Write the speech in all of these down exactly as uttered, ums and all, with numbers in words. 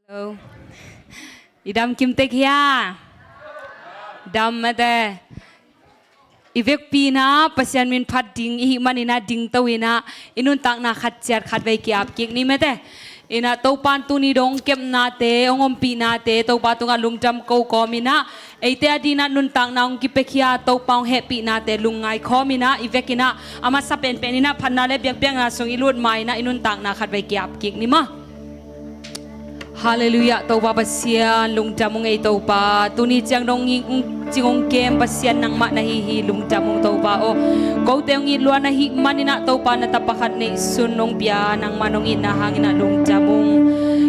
Hello. I dam kim tek hia? Dam mate. I vekpi-in ah Pasian min phat ding i hih manin ah dingto in ah i nuntakna khat ciat khat vei ki-ap kik ni mate. In ah Topa'n tuni dong kepnate, hong ompihnate Topa tungah lungdam ko kawm in ah, eite adingin ah nuntakna hong kipiakhia Topa hong hehpihnate lungngai kawm in ah, i vek in ah a masa penpen in ah phatna le biakpiakna sung i lut ma-in ah i nuntakna khat vei ki-ap kik ni maw. Halleluiah, Topa Pasian lungdam ung ei Topa. Tuni ciang dong i hong cing hong kem Pasian nangmah na hi hi, lungdam ung Topa aw. Kote hong it lua na hih manin ah Topa, na tapa khat neihsun hong pia, nangmah hong itna hangin ah lungdam ung.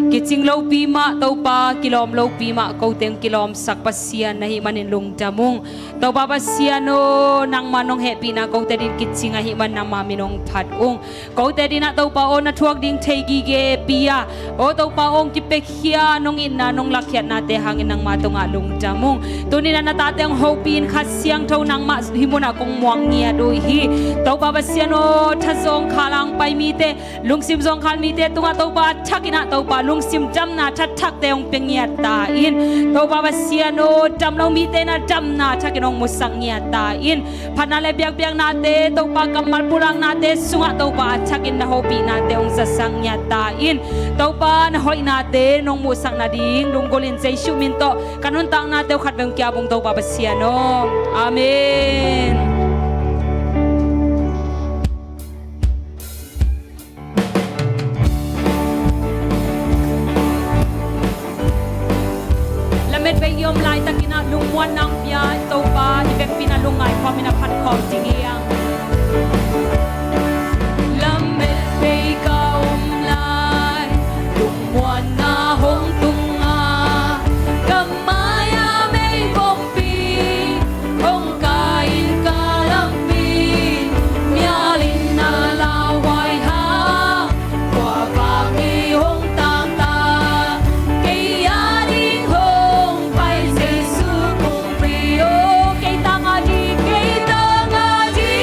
Kicing lopi mah Topa, kilawm lopi mah kote hong kilawmsak Pasian na hih manin lungdam ung. Topa Pasian aw, nangmah hong hehpihna kote adingin kicing ahih man nangmah min hong phat ung. Kote adingin ah Topa aw, na thuak ding thei gige pia, aw Topa aw, hong kipiakhia hong itna, hong lakkhiatnate hangin nangmah tungah lungdam ung. Tuni-in ah na tate hong hopih in, Kha Siangtho nangmah hih munah kong muang ngiat uh hi. Topa Pasian aw, thazawng khalang pai mite, lungsim zawngkhal mite tungah Topa a thakin ah Topa lungsim damna thathakte hong pia ngiat ta in. Topa Pasian aw, dam lo mite in ah damna thakin hong musak ngiat ta in. Phatna le biakpiaknate Topa, kammal pulaknate sungah Topa a thakin na hopihnate hong zasak ngiat ta in. Topa na hoihnate nong muhsak nading lunggulh in Jesuh min tawh ka nuntaknate uh khat vei hong ki-ap ung Topa Pasian aw. Amen. Lamet bei i om laitakin ah lungmuanna hong pia Topa i vekpi-in ah lungngai kawm in ah phat khawm ding hi hang. Lamet bei ka om lai, lungmuanna hong tung a, ka mai-ah mei bawngpi hong kai in ka lampi, mial in na lauhuai hang, tua vang i hong taktak, kei ading hong pai Jesuh kongpi aw. Kei tang ading, kei tang ading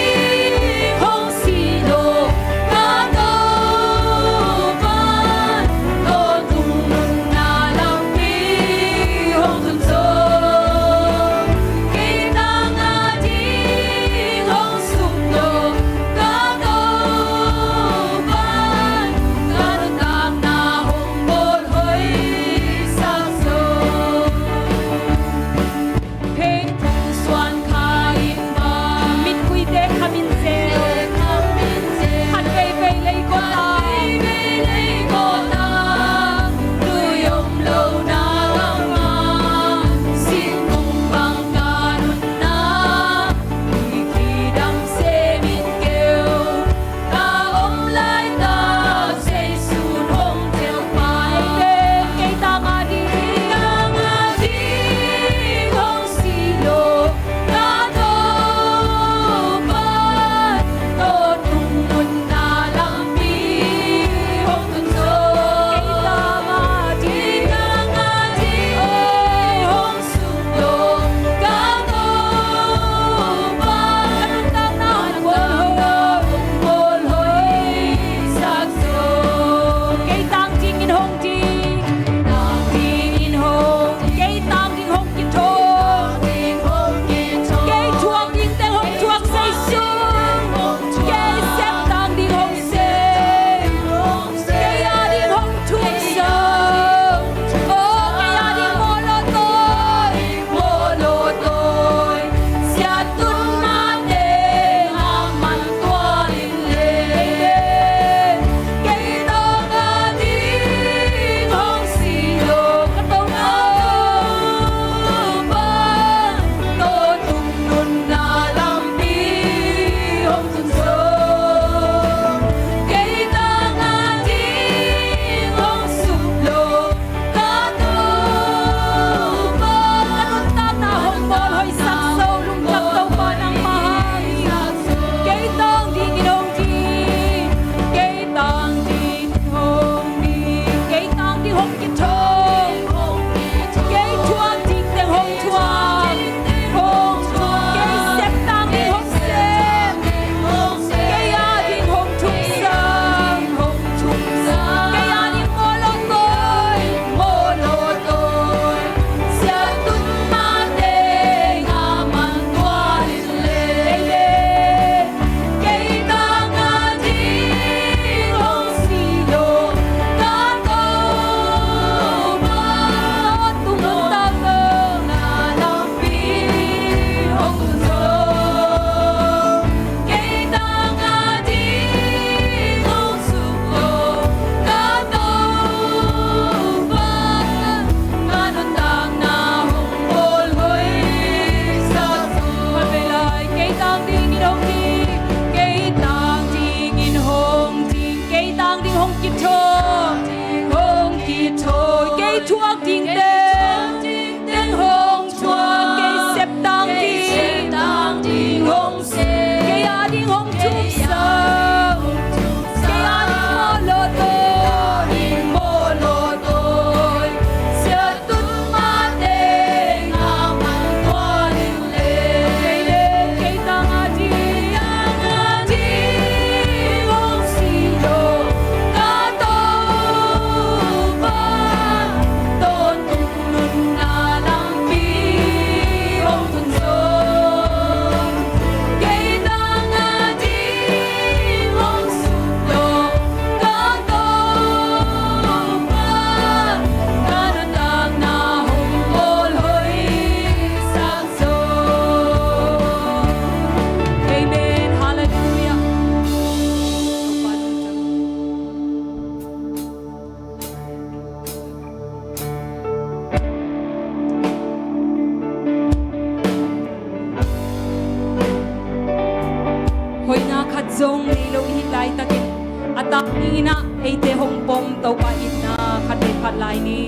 Topa itna khat le khat lai ni.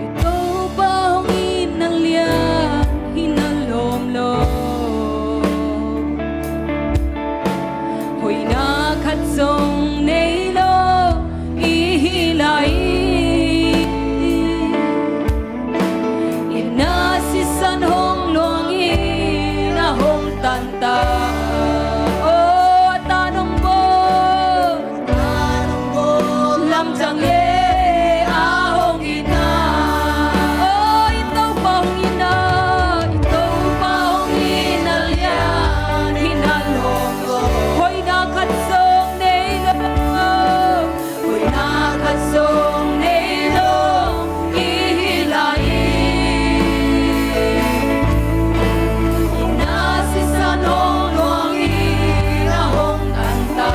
I Topa hong itna lian hi na lawm lo. Hoihna khat zong nei lo i hi lai. Itna sisan hong luangin a hong tan ta. O, a tan hong bawl, a tan hong bawl lamdang e, a hong itna. O, i Topa hong itna, i Topa hong itna lian hi na lawm lo. Hoihna khat zong nei lo. Hoihna khat zong nei lo i hi lai. Itna sisan hong luangin a hong tan ta.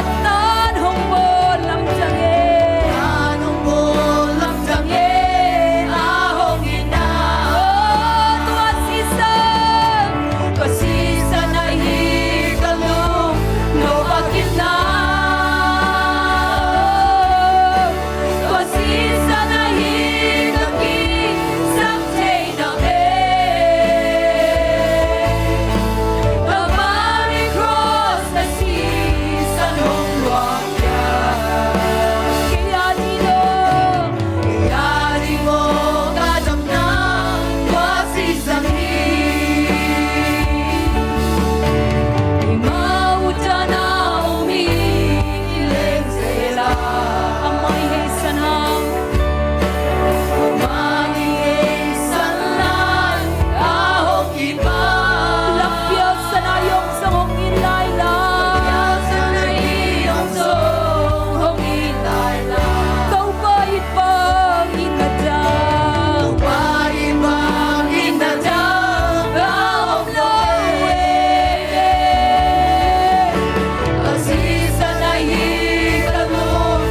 A tan hong bawl lamdang e, a tan hong bawl lamdang e, a hong itna. O, tua sisan, tua sisan ahi ka lung, no pakin na. Tua sisan ahi ka kisap theihna e. Calvary Cross na sisan hong luang kei a ding lo. Kei a ding aw ka damna tua sisan hi. Eimau tana om hi i leng zel a, amah i heisan hang, amah i heisan lai a hong Lampial sana i hong zong hong it lai lai. Lampial sana i hong zong hong it lai lai. Topa it bang in na dang. Topa it bang in na dang a om lo e. Tua sisan ahi ka lung,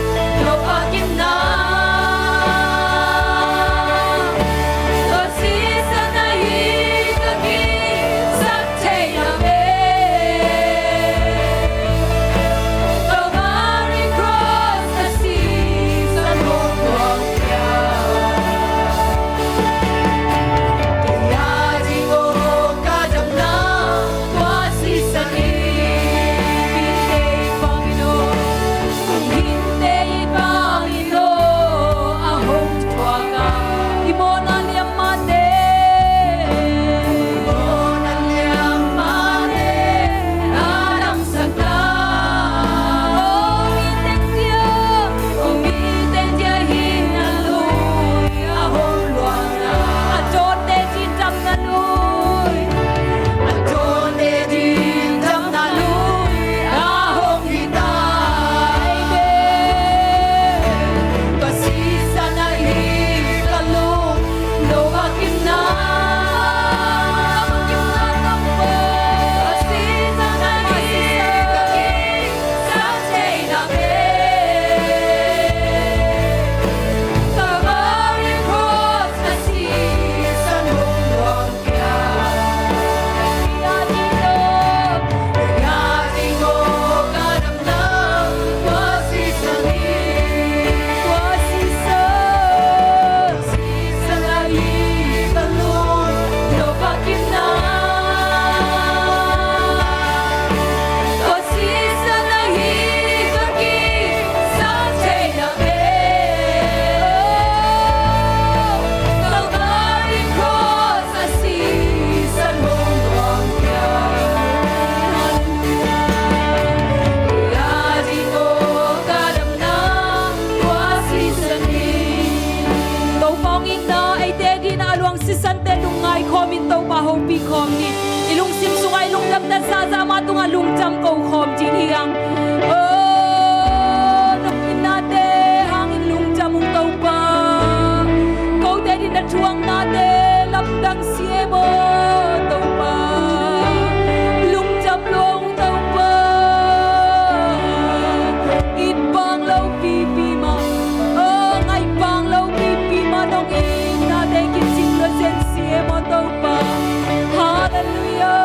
no pakin na. Tua sisan ahi ka kisap theihna e. Calvary Cross na sisan hong luang kei a. Kei a ding aw ka damna tua sisan hi. Hinteh i pang in aw, hinteh i pang in aw, a hong thuak a. I mawhna liam mahte, i mawhna liam mahte a damsak ta. Aw, mi teng dia, aw, mi teng dia hi na lui a hong luang na. A dawnte ding damna lui, a dawnte ding damna lui a hong hi ta. Amen. Tua sisan ahi ka lung, no pakin na. Tua sisan ahi ka kisap theihna e. Calvary Cross na sisan hong luang kei a. Kei a ding aw, kei a ding aw ka damna tua sisan hi. Tua sisan, tua sisan ahi ka lung, no pakin na. Tua sisan ahi ka kisap theihna e. Calvary Cross a sisan hong luang kei a. Kei a ding aw ka damna tua sisan hi. Topa hong itna eite ding a luang sisante lungngai khawm in Topa hopih khawm ni. I lungsim sungah i lungdamna zahzah amah tungah lungdam ko khawm ding hi hang. O, nong itnate hangin lungdam ung Topa. Kote ding na thuaknate lamdang siam aw Topa. Lungdam lua ung Topa. It bang lo pipi mah, o, ngaih bang lo pipi mah nong itnate kicing lua zen siam aw Topa. Halleluiah.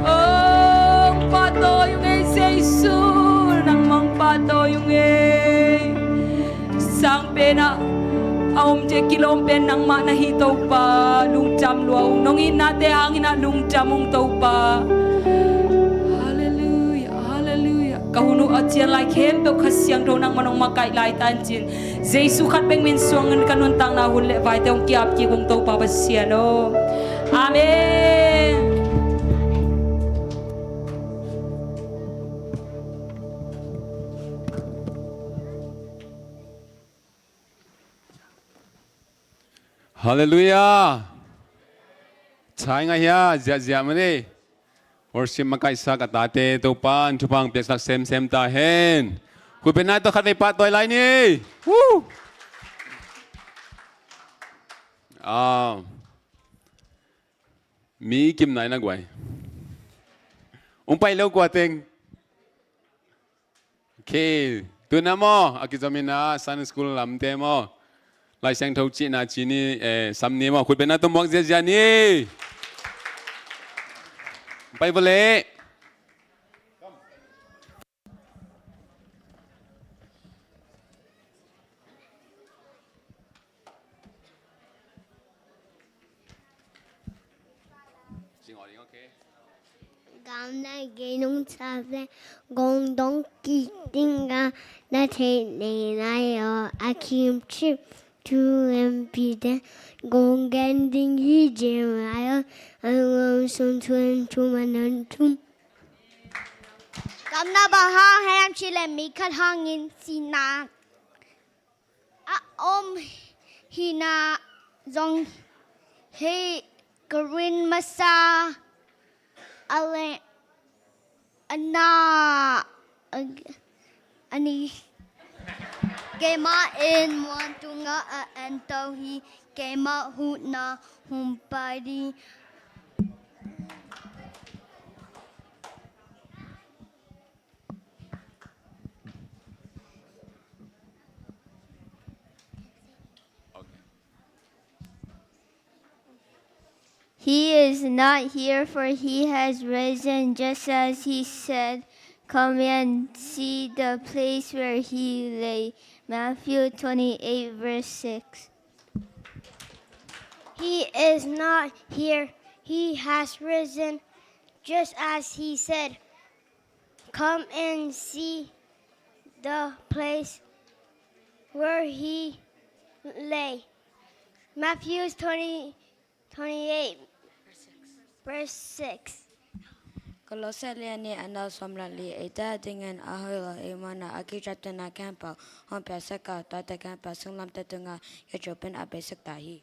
Hong pahtawi ung ei Jesu, nangmah hong pahtawi ung ei. Sang pen ah a omte kilawm pen nangmah na hi Topa, lungdam lua ung. Nong itnate hangin ah lungdam ung Topa. Halleluiah, halleluiah. Ka hun uh a cian lai khempeuh Kha Siangtho nangmah nong makaih lai tan cin, Jesu khat bek min suangin ka nuntakna hun le vaite hong ki-ap kik ung Topa Pasian aw. Amen. Halleluiah. Thai ngah hia, ziahziah mani. Worship makaihsak a tate Topa in thupha hong piaksak semsem ta hen. Khutbetna tawh khatvei pahtawi lai ni. Woo! Ah. Mi kim nai na guai. Hong pai lo kua teng. Ok, tuna maw, a kizomin ah Sunday School lamte maw, Lai Siangtho cihna ci ni, eh, sam ni maw, khutbetna tawh muak ziahziah ni. Pai vawleh. Gamna gei nung sa ve gong dong ki ting ga na thei nei nai o a kim chim tu em pi te gong gen ding hi je mai o a ngom sun tuen tu ma nan tum. Gamna bang hang hiam cih leh mi khat hangin sinak a om hina zong Hei, ka rin masa a le a na a ni. Keimah in muan tungah a ento hi. Keimah huhna hong pai ding. He is not here, for he has risen, just as he said. Come and see the place where he lay. Matthew twenty-eight, verse six. He is not here. He has risen, just as he said. Come and see the place where he lay. Matthew twenty, twenty-eight, verse six. Kolosse lian nih, a neu sawm le li. Eite adingin a hoih lo ahih manin a kiciamtehna khempeuh hong piangsak a, tuate khempeuh singlamteh tungah kiciapin a beisak ta hi.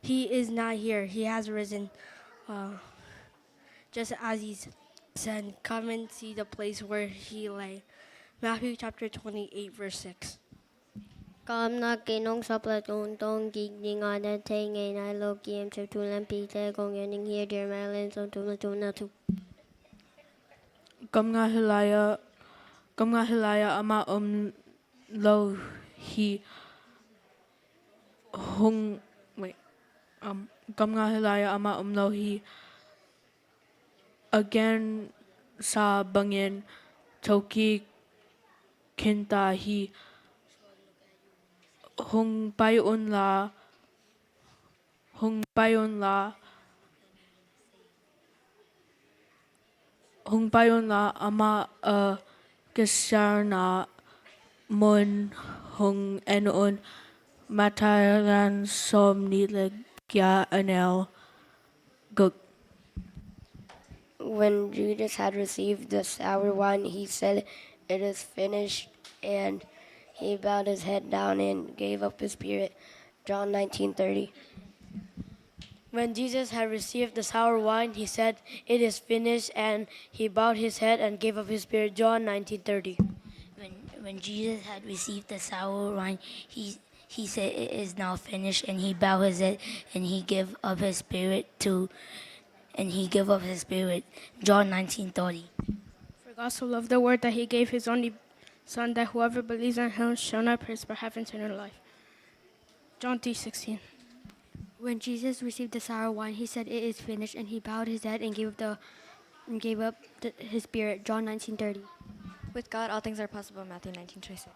He is not here. He has risen. Uh, just as he said, come and see the place where he lay. Matthew chapter twenty-eight, verse six. Kamna kinong sap la tong tong kik ding a na thei ngei nai lo kim chapter lampi te kong yan ning hi a dir mai len song tum na tum na tum. Kamna hilaya, kamna hilaya ama om lo hi hong, wait, um, kamna hilaya ama om lo hi a gen sa bangin toki kinta hi. Hong pai un la, hong pai un la, hong pai un la ama a kisiarna mun hong en un. Matthai lian sawm nih le giat, a neu guk. When Jesus had received the sour wine, he said, it is finished, and he bowed his head down and gave up his spirit. John nineteen thirty. When Jesus had received the sour wine, he said, it is finished, and he bowed his head and gave up his spirit. John nineteen thirty. When, when Jesus had received the sour wine, he, he said, it is now finished, and he bowed his head and he gave up his spirit to, and he gave up his spirit. John nineteen thirty. For God so loved the world that he gave his only Son, that whoever believes in him shall not perish but have eternal life. John three sixteen. When Jesus received the sour wine, he said, it is finished, and he bowed his head and gave up the, and gave up the, his spirit. John nineteen thirty. With God, all things are possible. Matthew nineteen twenty-six.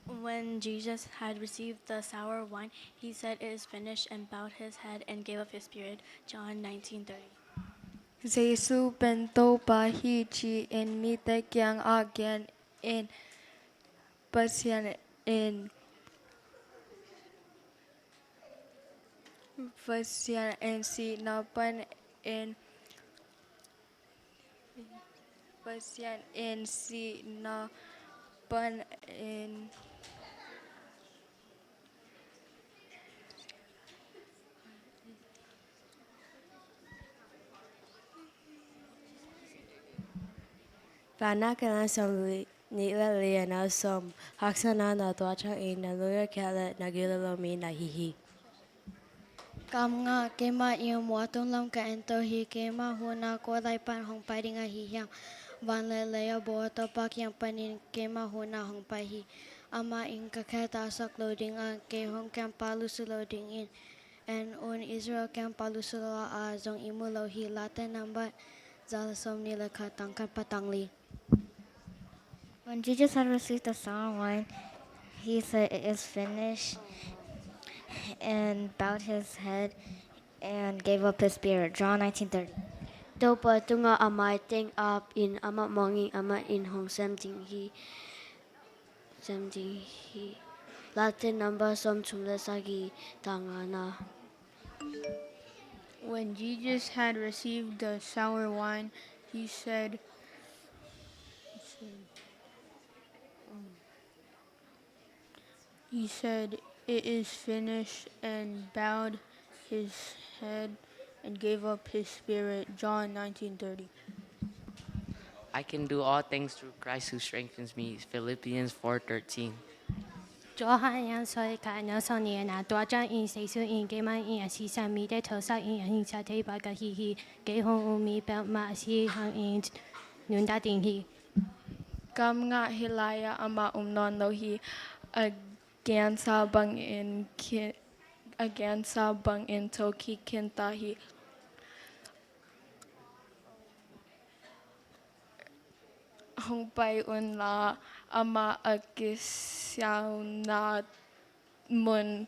When Jesus had received the sour wine, he said, it is finished, and bowed his head and gave up his spirit. John nineteen thirty. Jesu pen Topa hi ci-in mite kiangah gen in, Pasian in, Pasian in sihna panin, Pasian in sihna panin Vana kanan sawm nih le li, a neu sawm. Haksatna na tuah ciangin na lungre khia le na gilo lo mi na hi hi. Kam nga, keimah in mual tung lam ka ento hi. Keimah huhna kua lai pan hong pai ding ahi hiam? Van le lei a bawl Topa kiang panin keimah huhna hong pai hi. Amah in ka khe tawlsak lo ding a, kei hong kiampa lusu lo dingin. En un, Israel kiampa lusu lo a, zong i mu lo hi. Late namba za le sawm nih le khat, tang khat pan tang li. When Jesus had received the sour wine, he said, it is finished, and bowed his head and gave up his spirit. John nineteen thirty. Topa tungah a maiteng ap in, amah muang in, amah in hong sem ding hi, sem ding hi. Late namba sawm thum le sagih, tang nga na. When Jesus had received the sour wine, he said, he said, "It is finished," and bowed his head and gave up his spirit. John nineteen thirty. "I can do all things through Christ who strengthens me." Philippians four thirteen. Johan lian sawm le khat, a neu sawmnih le nga. Tua ciangin Jesu in keimah in a sisan mite tawlsak in a hingsak thei bang ka hih hi. Kei hong um mi peuhmah a si hangin nuntak ding hi. Gamngah hih lai-ah amah om nawn lo hi. A gensa bangin khin, a gensa bangin thokik khinta hi. Hong pai unla, amah a kisialna mun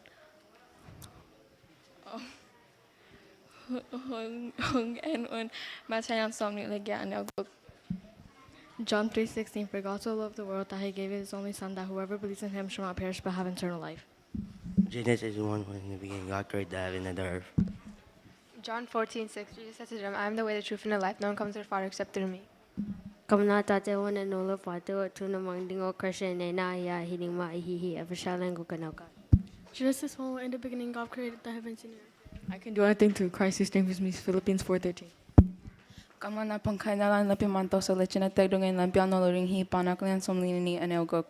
hong, hong en un. Matthai lian sawmnih le giat, a neu guk. John three sixteen, "For God so loved the world that he gave his only Son, that whoever believes in him shall not perish but have eternal life." Genesis one, when in the beginning God created the heaven and the earth. John fourteen six, Jesus said to them, "I am the way, the truth, and the life. No one comes to the Father except through me." Kamna tate wan a no lo pate wa tuna mang ding o Christian nei na ya hi ding ma hi hi a fasha lang ko kana ka. Genesis one, in the beginning God created the heavens and the earth. "I can do anything through Christ who strengthens me." Philippians four thirteen. Kamna pangkhaina lan lapi man to so le china tek dong in lan pia no lo ring hi. Paunak lian sawmli ni, a neu guk.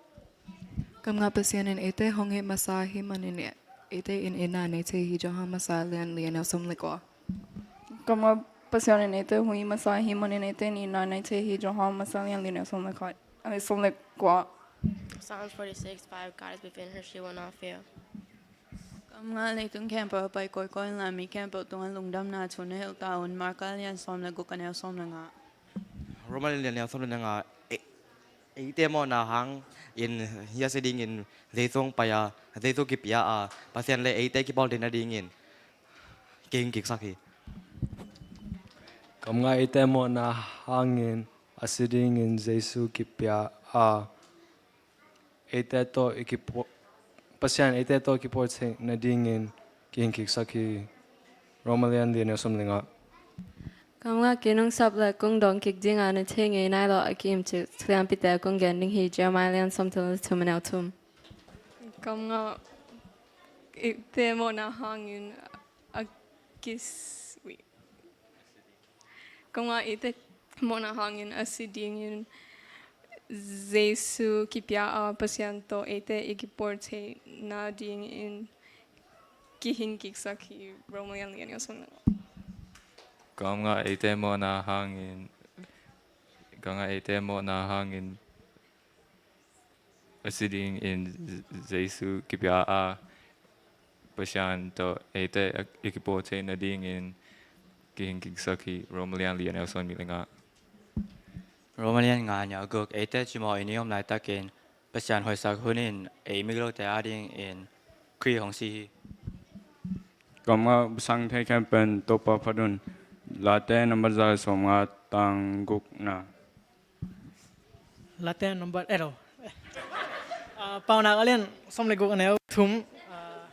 Kamngah Pasian in eite hong hih masa hi manin eite in itna nei thei hi. Johan masa lian li, a neu sawm le kua. Kamngah Pasian in eite hong hih masa hi manin eite in itna nei thei hi. Johan masa lian li, a neu sawm le khat, a neu sawm le kua. Psalms forty-six five, "God is within her, she will not fear." Kamngah leitung khempeuh a pai kawikawi inla, mi khempeuh tungah lungdamna thu na hilh ta un. Marka lian sawm le guk, a neu sawm le nga. Roma lian li, a neu sawm le nga. E, eite mawhna hangin hih a si dingin Jesu hong pai a, Jesu kipia a, Pasian le eite kipawl theihna dingin kihing kiksak hi. Kamngah eite mawhna hangin a si dingin Jesu kipia a, eite tawh i kipaw-, Pasian eite tawh kipawl theihna dingin kihing kiksak hi. Roma lian li, a neu sawm le nga. Kamngah kei nong sap le kong dawng kik ding a, na thei ngei nai lo a ki-im cih thu lianpite kong gen ding hi. Jeremiah lian sawmthum le thum, a neu thum. Kamngah eite mawhna hangin a kis-, wait. Kamngah eite mawhna hangin a si dingin Jesu kipia a, Pasian tawh eite i kipawl theihna dingin kihing kiksak hi. Roma lian li, a neu sawm le nga. Kamngah eite mawhna hangin, kamngah eite mawhna hangin a si dingin Jesu kipia a, Pasian tawh eite i kipawl theihna dingin kihing kiksak hi. Roma lian li, a neu sawmnih le nga. Roma lian nga, a neu guk. Eite cimawh in i om laitakin Pasian hoihsak hun in ei migilote adingin Khrih hong si hi. Kamngah busang thei khempeuh in Topa phat un. Late nambat za le sawmnga, tang gukna. Late nambat, eh, lo. Ah, Paunak a lian sawm le guk, a neu thum. Ah,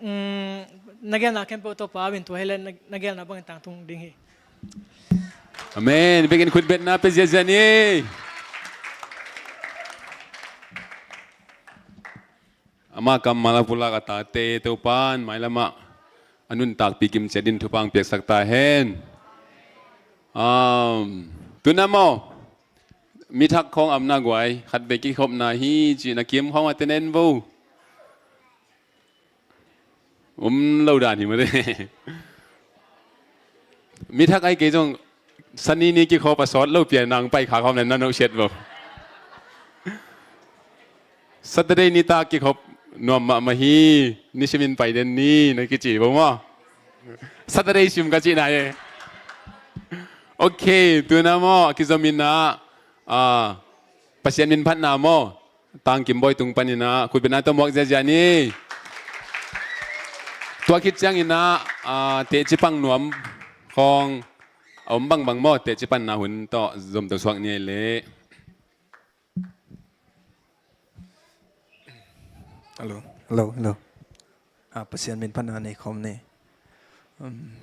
mm, na gelna khempeuh Topa a vin tua hi le na, na gelna bangin tangtung ding hi. Amen. Biakin khutbetna pia ziazia ni. Ama kammal a pulak a tate Topan mailamah a nuntakpih kimciat in thupha hong piaksak ta hen. Um, tuna maw, mi thak khawng amna guai, khat vei kikhopna hi cih na kim khawng a tenen vo. Um lo dan hi mate. Mi thak ai kei zong Sani ni kikhop a sawt lo pian nang pai kha khawm le na no siat bo. Saturday ni ta kikhop nuam mahmah hi, ni simin pai den ni na kici bo maw? Saturday sim ka cihna e. Ok, tuna maw a kizomin ah, ah, Pasian min phatna maw? Tangkim Bawi tung panin ah khutbetna tawh muak ziazia ni. Tua khit ciangin ah, ah, tehci pang nuam khawng a om bangbang maw, tehci panna hun tawh zomto suak ni ei leh. Hello, hello, hello. Ah, Pasian min phatna nei khawm ni. Um,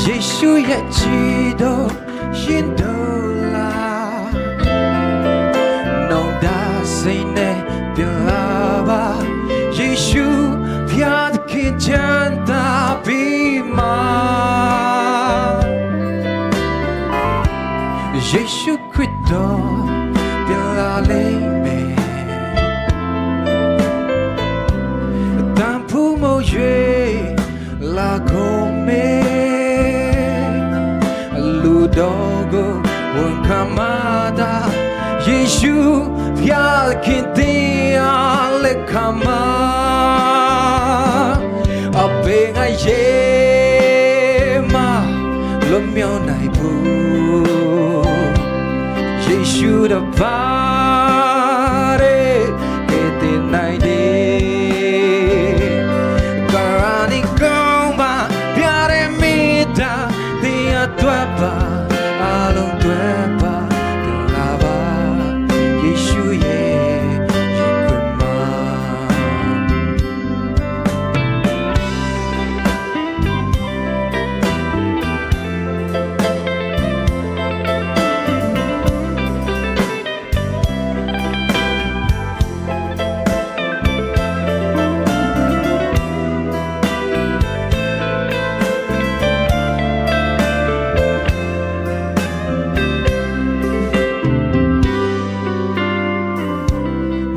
Jesu ya cido, cido la. Nong da sei ne pia la ba. Jesu pia kin chan ta pi ma. Jesu Khristo pia la le me. Tampu mo ye la ko me. Lu do go wang kamata. Jesu pia kin tia le kama. A pe ngai ye ma lo myo nai pu. Jesu da pare ke te nai de. Karani kong ba piare mita dia tua ba along tua ba la ba. Jesu ye ye kwe ma.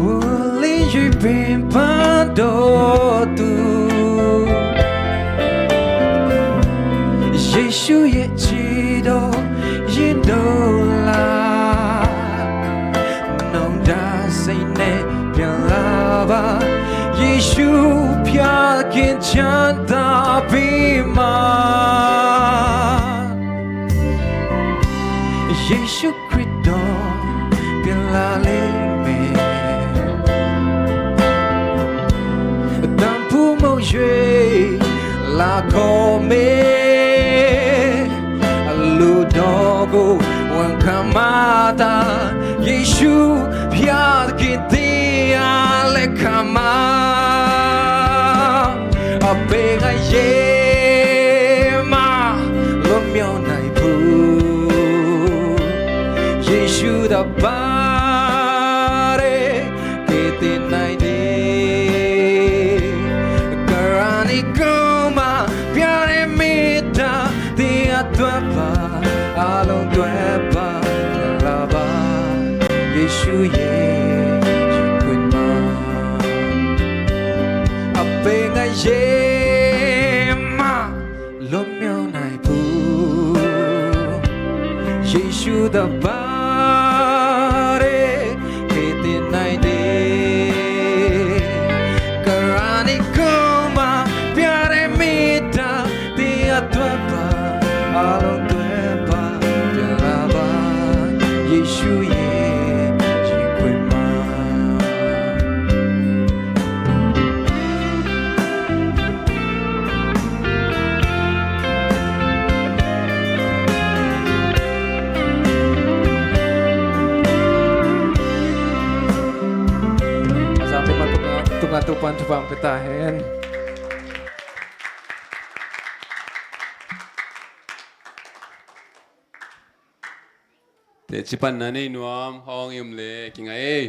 Uli je pin pa do tu. Jesu ye ci do ye do la. Nong da sei ne pia la ba. Jesu pia kin chan ta pi ma. Jesu Khristo pia la le me. Tampu mo ye la ko me. Lu do go wang kamata. Jesu pia kin tia le kama. A pe ngai ye ma lo myo nai pu. Jesu da pare ke te nai de. Karani kong ba piare mita dia tua ba along tua ba la ba. Jesu ye ci kwe ma. A pe ngai ye ma lo myo nai pu. Jesu da pare ke te nai de. Karani kong ba piare mita dia tua ba along tua ba pia la ba. Jesu ye ci kwe ma. A zate ma tunga, tunga Topan thupha pia ta hen. Te cipanna nei nuam hong i um le kingai ei.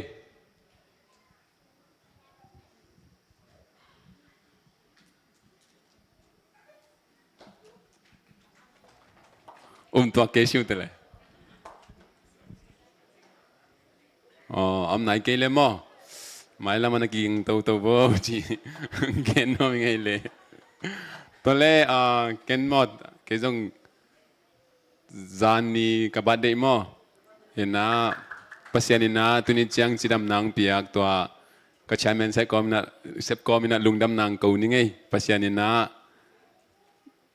Um tuak kei siu te le. Aw, am nai kei le maw. Mai lam a na ging toto bo ci. Gen nuam i ngei le. Tua le, ah, ken maw, kei zong zan ni ka birthday maw. Ina, Pasian ina tuni ciang cidam nang piak tua ka chairman sep kawm ina, sep kawm ina lungdam nang ko ni ngei. Pasian ina,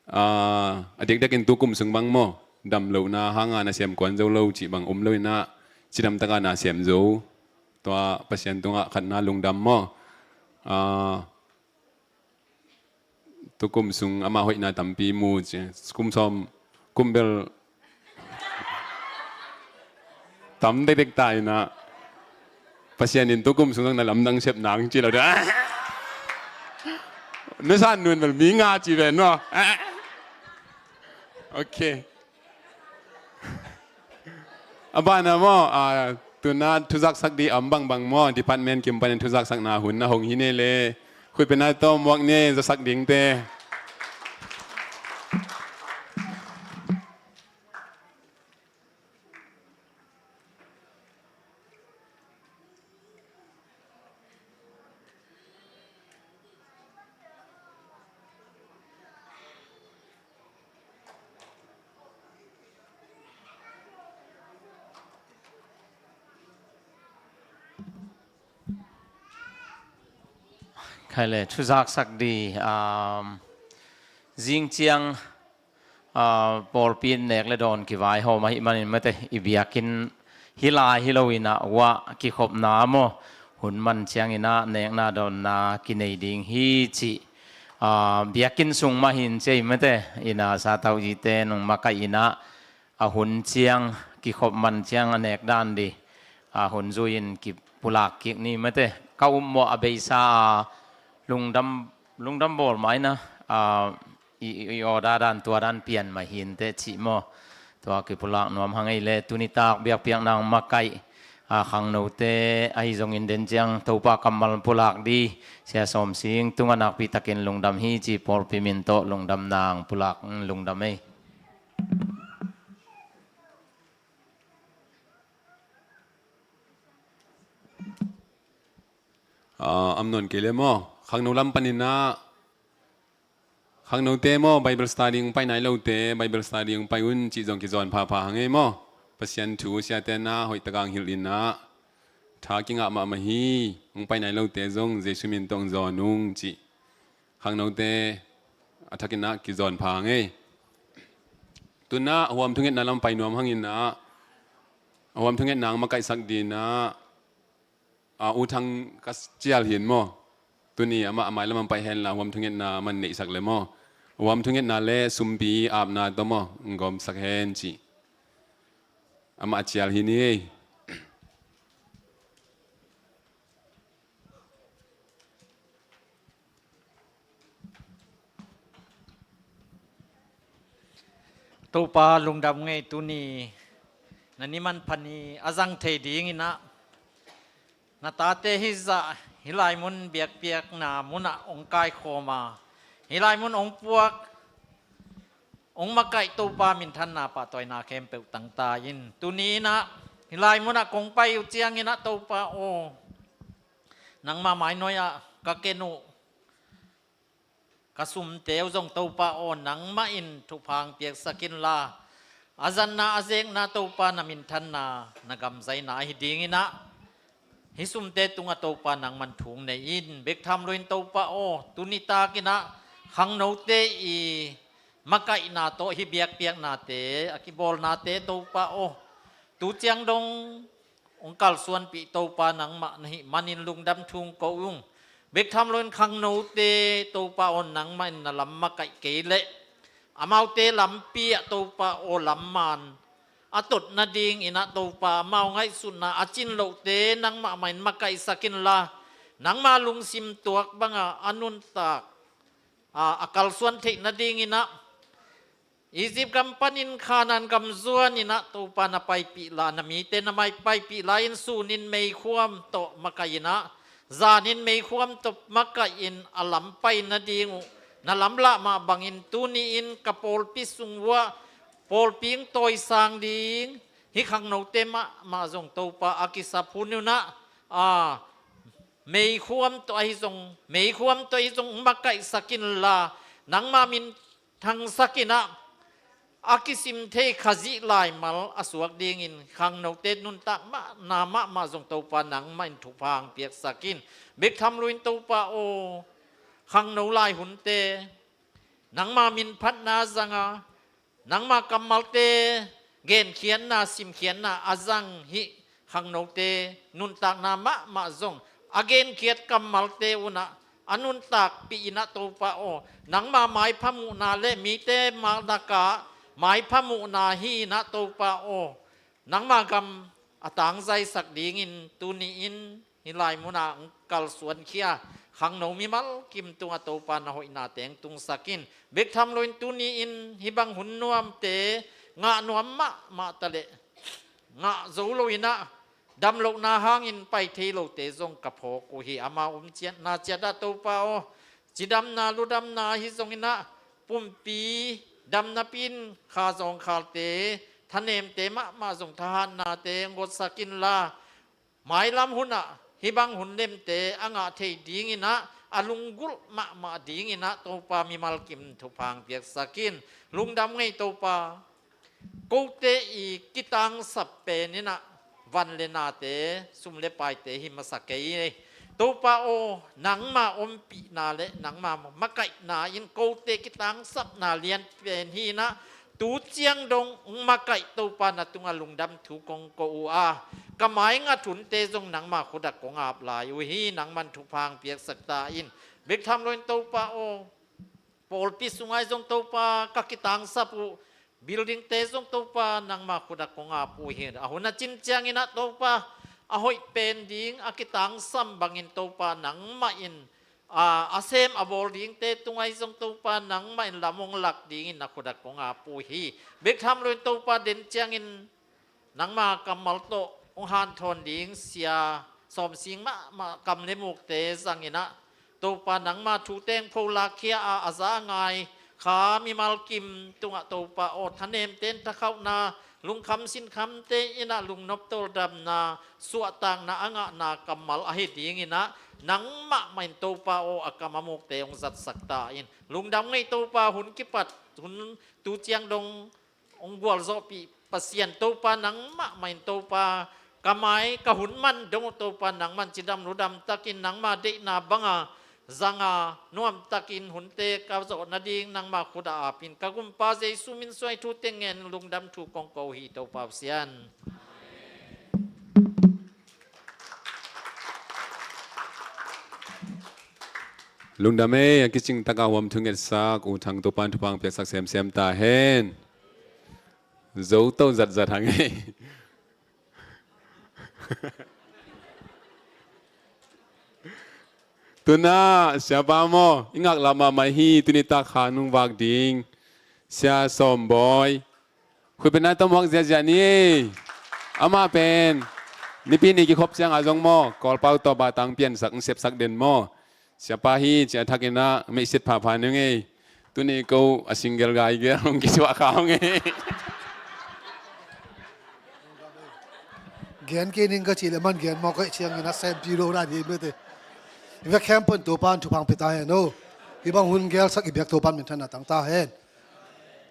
ah, a diakdiakin tu kum sung bang maw, dam lohna hanga na siam kuan zo lo cih bang um lo ina, cidam taka na siam zo. Tua Pasian tungah khatna lungdam maw. Ah, tu kum sung ama hoihna tampi mu ci. Kum sawm, kum bel tam dekdek ta ina. Pasian in tukum sung zong na lamdang sep nang ci lo dah. Na san nun bel mi nga ci ven maw. Ok. A bana maw, a, tuna thuzaksak di a om bangbang maw, department kim panin thuzaksakna hun na hong hi ne le, khutpena tawh muak ne, zasak dingte. Khai le, thuzaksak di, um, zing ciang, ah, pawlpi in nek le dawn kivaihawm ahih manin mate, i biakinn hi lai hi lo in ah, uah kikhopna maw, hun man ciangin ah nekna dawnna kinei ding hi cih, ah, biakinn sung mah hin ci ei mate, in ah satau zite nong makaih in ah, a hun ciang, kikhop man ciang a nek dan di, a hun zui-in kipulak kik ni mate. Ka upmawh a beisa a lungdam, lungdam bawl mah in ah, a, i, i, i order dan, tua dan pian mah hi inteh cih maw. Tua kipulak nuam hang ei le, tuni tak biakpiakna hong makaih, a, khangnote ahi zongin den ciang Topa kammal pulak di, Sia Sawm Sing tungah nakpi takin lungdam hi ci pawlpi min tawh lungdamna hong pulak, lungdam ei. Ah, om nawn kei le maw. Khangno lam panin ah, khangnote maw, Bible study hong pai nai lote, Bible study hong pai un cih zong kizawn phapha hang ei maw. Pasian thu siate na hoih tak hong hilh in ah, tha kingah mahmah hi, hong pai nai lote zong Jesu min tawh hong zawn ung cih khangnote a thakin ah kizawn pha hang ei. Tuna huam thungetna lam pai nuam hangin ah, huam thungetna hong makaihsak dingin ah, a, U Thang ka cial hi maw. Tuni amah a mailam hong pai hen la, huam thungetna man neihsak le maw. Huam thungetna le sumpi apna tawh maw, hong gawmsak hen cih amah a cial hi ni ei. Topa lungdam ngei, tuni na ni manpha ni a zang thei dingin ah, na tate hih zah hih lai mun biakpiakna munah hong kaikhawm a, hih lai mun hong puak, hong makaih Topa minthanna pahtawina khempeuh tangta in. Tuni in ah hih lai munah kong pai uh ciangin ah Topa aw, nangma mainoi ah ka ken uh, ka sumte uh zong Topa aw, nangmah in thupha hong piaksak inla, a zatna a zekna Topa na minthanna na gamzaina ahi dingin ah, hih sumte tungah Topa nangman thu hong nei in. Bek tham loin Topa aw, tuni takin ah khangnote i makaihna tawh hih biakpiaknate, a kibawlnate Topa aw, tu ciang dong hong kalsuanpih Topa nangmah na hih manin lungdam thu hong ko ung. Bek tham loin khangnote Topa aw, nangmah in na lam makaih kei leh, amaute lampi ah Topa aw, lam man a tot nadingin ah Topa, amau ngaihsutna a cin lohte nangmah mah in makaihsak inla, nangma lungsim tuak banga a nuntak, a, a kalsuan theih nadingin ah, Egypt gam panin Canaan gam zuanin ah Topa na paipih la, na mite na mai paipih la-in sunin meikhuam tawh makaih in ah, zanin meikhuam tawh makaih in a lam pai nading uh na lamlah mah bangin, tuni-in ka pawlpi sung uah pawlpi hong tawisang ding hih khangnote mahmah zong Topa a kisap hun un ah, a, meikhuam tawh ahi zong, meikhuam tawh ahi zong hong makaihsak inla, nangma min thangsak in ah, a kisim thei Khazih laimal a suak dingin khangnote nuntak mahna mahmah zong Topa nangmah in thupha hong piaksak in. Bek tham loin Topa aw, khangno lai hunte nangma min phatna zanga, nangma kammalte genkhiatna, simkhiatna a zang hih khangnote nuntakna mahmah zong a genkhiat kammalte un ah a nuntakpih in ah Topa aw, nangma maipha muhna le mite lakah maipha muhna hi in ah Topa aw, nangma gam a tangzaisak dingin tuni-in hih lai munah hong kalsuankhia khangno mimal kim tungah Topa na hoihna teng tungsak in. Bek tham loin tuni-in hih bang hun nuamte ngah nuam mahmah taleh ngah zo loinah damlohna hangin pai thei lote zong ka phawk uh hi. Ama um ciatna ciatah Topa aw, cidamna ludamna ahi zonginah pumpi damnapi in kha zawngkhalte thanemte mahmah zong thahatnate ngotsak inla, mailam hunah hih bang hun lemte a ngah thei dinginah a lunggulh mahmah dinginah Topa mimal kim thupha hong piaksak in. Lungdam ngei Topa. Kote i kitangsap peninah van le nate, sum le paite hi masa kei. Topa aw, nangma ompihna le nangma makaihna in kote kitangsapna lian pen hinah tu ciang dong hong makaih Topa na tungah lungdam thu kong ko uh a, ka mai ngat hunte zong nangma khutah kong ap lai uh hi. Nangman thupha hong piaksak ta in. Bek tham loin Topa aw, pawlpi sungah zong Topa ka kitangsap uh buildingte zong Topa nangma khutah kong ap uh hi. A hun a cin cianginah Topa a hoih pen ding a kitangsam bangin Topa nangmah in a, a sem a bawl dingte tungah zong Topa nangmah in lam hong lak dingin na khutah kong ap uh hi. Bek tham loin Topa den ciangin nangma kammal tawh hong hanthawn ding sia sawmsing mahmah kam le mukte zanginah Topa nangma thu teng pholakkhia a, a za a ngai kha mimal kim tungah Topa aw, thanemten thakhauhna, lungkham sinkhamte inah lungnop tawldamna, suahtakna a ngahna kammal ahi dinginah nangmah mah in Topa aw, a kam a mukte hong zatsak ta in. Lungdam ngei Topa, hun kipat hun tu ciang dong hong gualzawhpih Pasian Topa nangmah mah in Topa, ka mai ka hun man dong uh Topa nangman cidam ludam takin nangma deihna banga zanga nuamtakin hunte ka zawh nading nangma khutah apin ka Gumpa Jesu min suai thu teng ngen lungdam thu kong ko hi Topa Pasian. Lungdam ei, a kicing taka huam thu ngetsak U Thang Topan thupha hong piaksak semsem ta hen. Zo to zatzat hang ei. Tuna siapa maw, i ngaklah mahmah hi, tuni tak kha nung vak ding Sia Sawm Bawi. Khuipi nai tawh muak ziahziah ni ei. Amah pen Nipi ni kikhop ciangah zong maw, Kawlpau tawh batang piansak, sepsak den maw. Siapa hi ci a thakinah meihset phapha ning ei. Tuni ko a single guy gel hong kisuah kha hong ei. Gen kei ning ka cih leh man gen mawk ei ciangin a sempi lo dan hi mete. I vek khempeuh in Topan thupha hong pia ta hen o. Hih bang hun gelsak i biak Topan minthanna tang ta hen.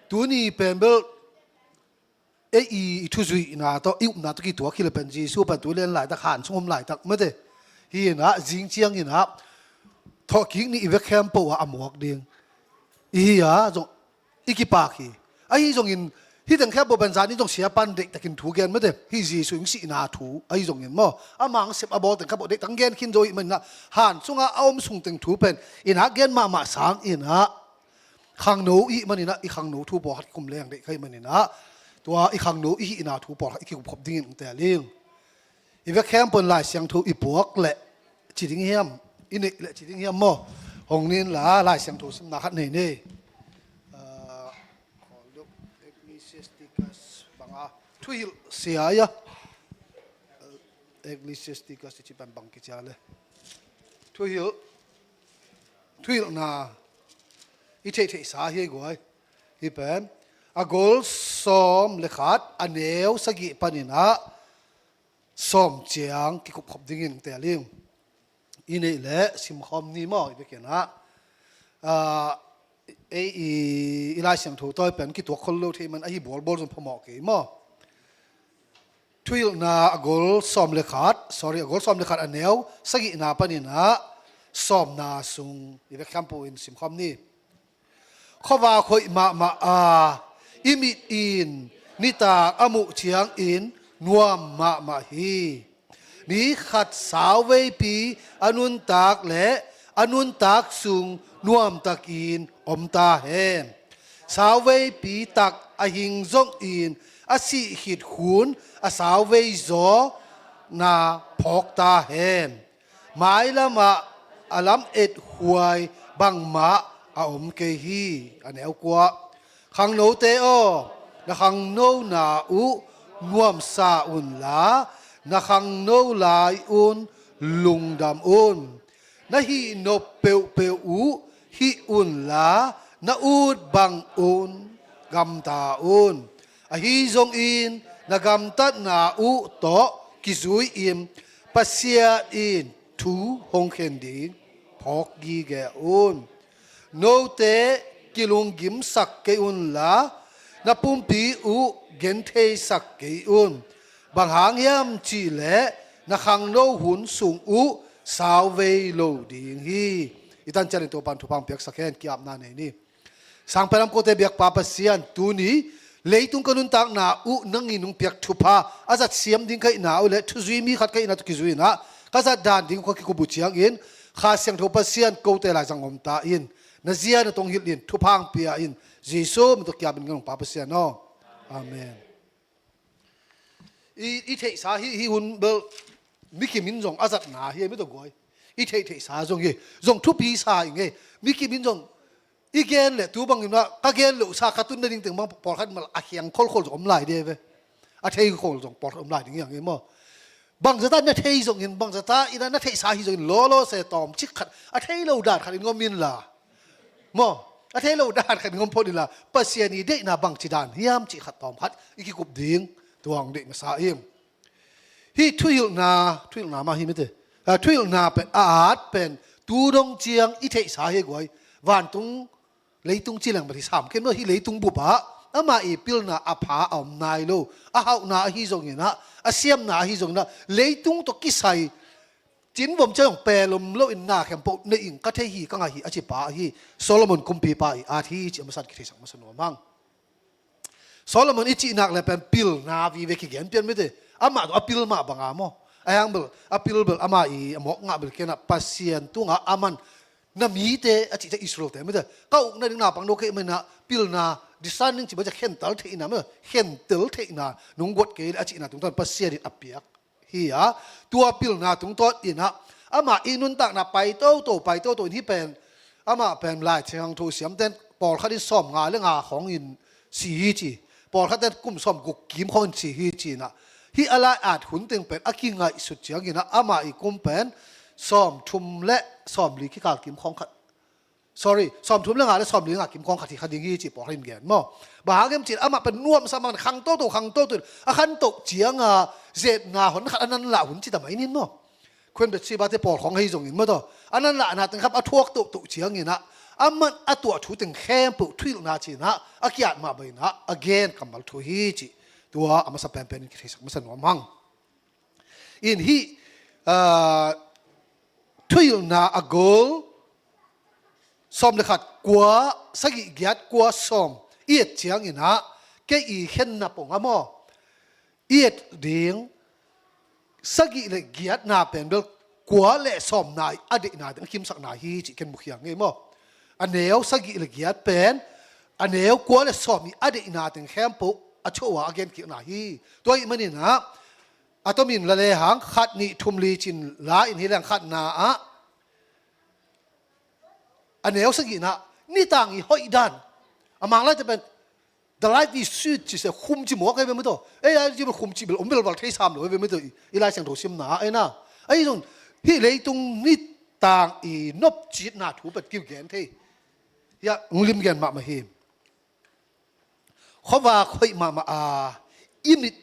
Tuni pen bel ei i, i thuzuihna tawh, i upna tawh kituak hi le pen Jesu pen tu lian laitak han sung om laitak mete. Hi inah zing cianginah thawhkik ni i vek khempeuh ah a muak ding i hi a zong i kipak hi. Ahi zongin hih teng khempeuh pen zan in zong sia pan deihtakin thu gen mete. Hih Jesu in sihna thu ahi zongin maw, a mangsep a bawl teng khempeuh deihtak gen khin zo ih maninah han sungah a om sung teng thu pen inah gen mahmah sang inah khangno ih maninah i khangno thu pawlkhat kikum leng deih kha ih maninah tua i khangno i hihna thu pawlkhat i kikumkhop dingin ong tel ing. I vek khempeuh in Lai Siangtho i puak leh ci ding hiam, i neih leh ci ding hiam maw? Hong nin la Lai Siangtho simna khat nei nei. Ah, Ecclesiasticus banga thuhilh sia ia. Ecclesiasticus i ci pan bang kicia le thuhilh, thuhilhna i theihtheihsa hi ei guai. Hih pen a gol sawm le khat a neu sagih paninah sawm ciang kikupkhop dingin tel ing. I neih leh simkhawm ni maw, i vekinah ei i, i Lai Siangtho tawi pen kituak khol lo thei man ahi bualbual zong phamawh kei maw? Thuhilhna a gol sawm le khat, sorry, a gol sawm le khat a neu sagihna paninah sawmna sung i vek khempeuh in simkhawm ni. Khuavak hoih mahmah a i mit in nitak a muh ciangin nuam mahmah hi. Mi khat sauveipi a nuntak le a nuntak sung nuamtakin om ta hen. Sauveipi tak a hing zongin a sih khit hun a sauvei zaw na phawk ta hen. Mailamah a lam ethuai bangmah a om kei hi. A neu kua. Khangnote aw, na khangnona uh nuamsa unla, na khangno lai-un lungdam un. Na hih nop peuhpeuh uh hih unla, na ut bangun gamta un. Ahi zongin na gamtatna uh tawh kizui-in Pasian in thu hong khen ding phawk gige un. Note kilunggimsak kei unla, na pumpi uh gentheisak kei un. Bang hang hiam cihleh na khangno hun sung uh sauvei lo ding hi. I tan ciangin Topa'n thupha piaksak hen. Ki-apna nei ni. Sangpen lam kote biakpa Pasian, tuni leitung ka nuntakna uh nangin hong piak thupha a zat siam ding ka hihna uh le thuzui mi khat ka hihna tawh kizui-in ah ka zat dan ding kua kikup uh ciangin Kha Siangtho Pasian kote lai zang om ta in, na zia na tong hilh in, thupha hong pia in, Jesu min tawh ki-ap ing, ka nungpa Pasian aw. Amen. I, i theihsa hi, hi hun bel mikim in zong a zatna hi, mi tawh guai. I theih theihsa zong hi, zong thupi sa ing e. Mikim in zong i gen le tu bangin ah ka gen loh sa ka tun nading teng bang pawlkhat mal a khiang kholkhol zong om lai de ve. A thei khol zong pawlkhat om lai ding hi hang e maw. Bangzah ta na thei zongin, bangzah ta in ah na theihsa hi zongin lawlaw se tawmcik khat a thei lo dan khat in ngom inla. Maw, a thei lo dan khat in ngom phot inla, Pasian i deihna bangci dan hiam cih khat tawm khat i kikup ding tua hong deih masa ing. Hih thuhilhna, thuhilhna mah hi mite. Ah, thuhilhna pen, a at pen, tu dong ciang i theihsa hi guai. Vantung, leitung ci leng bel hi sam khin lo, hih leitung bup ah amah i pilna a pha a om nai lo. A hauhna ahi zongin ah, a siamna ahi zongin ah, leitung tawh kisai cinvom ciang zong pelom loin na khempeuh nei ing, ka thei hi, ka ngah hi a ci pa ahi Solomon kumpipa i at hi cih a masa in kitheisak masa nuam hang. Solomon i cih nak le pen pilna vive kigen pian mite. Amah tawh a pil mah banga maw. A hang bel, a pil bel amah i a mawk ngah bel kei in ah Pasian tungah aman na mite a cih ciang Israel-te mite. Ka ukna ding naupang no kei mah in ah pilna, discerning cih bang ciang khentel theihna mite. Khentel theihna nong guat kei le a cihna tungtawn Pasian in a piak hi a, tua pilna tungtawn in ah amah i nuntakna pai toto, pai toto in hih pen, amah pen Lai Siangtho siamten pawlkhat in sawmnga le nga khawngin si hi ci, pawlkhat ten kum sawmguk kim khawngin si hi ci in ah, hih a lai at hun teng pen a kingaihsut ciangin ah amah i kum pen sawmthum le sawmli kikal kim khawng khat, sorry, sawmthum le nga le sawmli nga kim khawng khat hi kha ding hi ci pawlkhat in gen maw. Bang hang hiam cih leh amah pen nuamsa mah in khang toto, khang toto in a khantoh ciang a, zetna hon khat a nan lah hun ci ta mai ning maw. Queen Bathsheba-te pawlkhawng ahi zongin maw taw, a nan lahna teng khawng a thuak toto ciangin ah, aman a tuah thu teng khempeuh thuhilhna ci in ah a ki-at mah bangin ah a gen kammal thu hi ci. Tua a masa penpen in kitheisak masa nuam hang. In hih, ah, thuhilhna a gol sawm le khat, kua, sagih, giat, kua, sawm i et ciangin ah, kei i khenna pong ah maw, i et ding sagih le giatna pen bel kua le sawmna i a deihna teng a kimsakna hi cih ken mukhiang ngei maw. A neu sagih le giat pen a neu kua le sawm i a deihna teng khempeuh a cho a, a genkikna hi. Tua ahih manin ah a tomin la lehang khat, nih, thum, li ci-in la in, hi leng khatna ah a neu sagihna ah nitang i hoih dan. A Mang laite pen the light is sweet ci se, khum ci mawk ahi ve maw taw. Ei lai ci bel khum ci bel om bel val thei sam lo ahi ve maw taw. I, i Lai Siangtho simna ah ei na. Ahi zong hih leitung nitang i nopcitna thu pen kigen thei. Hiah hong lim gen mahmah hi. Khuavak hoih mahmah a, i mit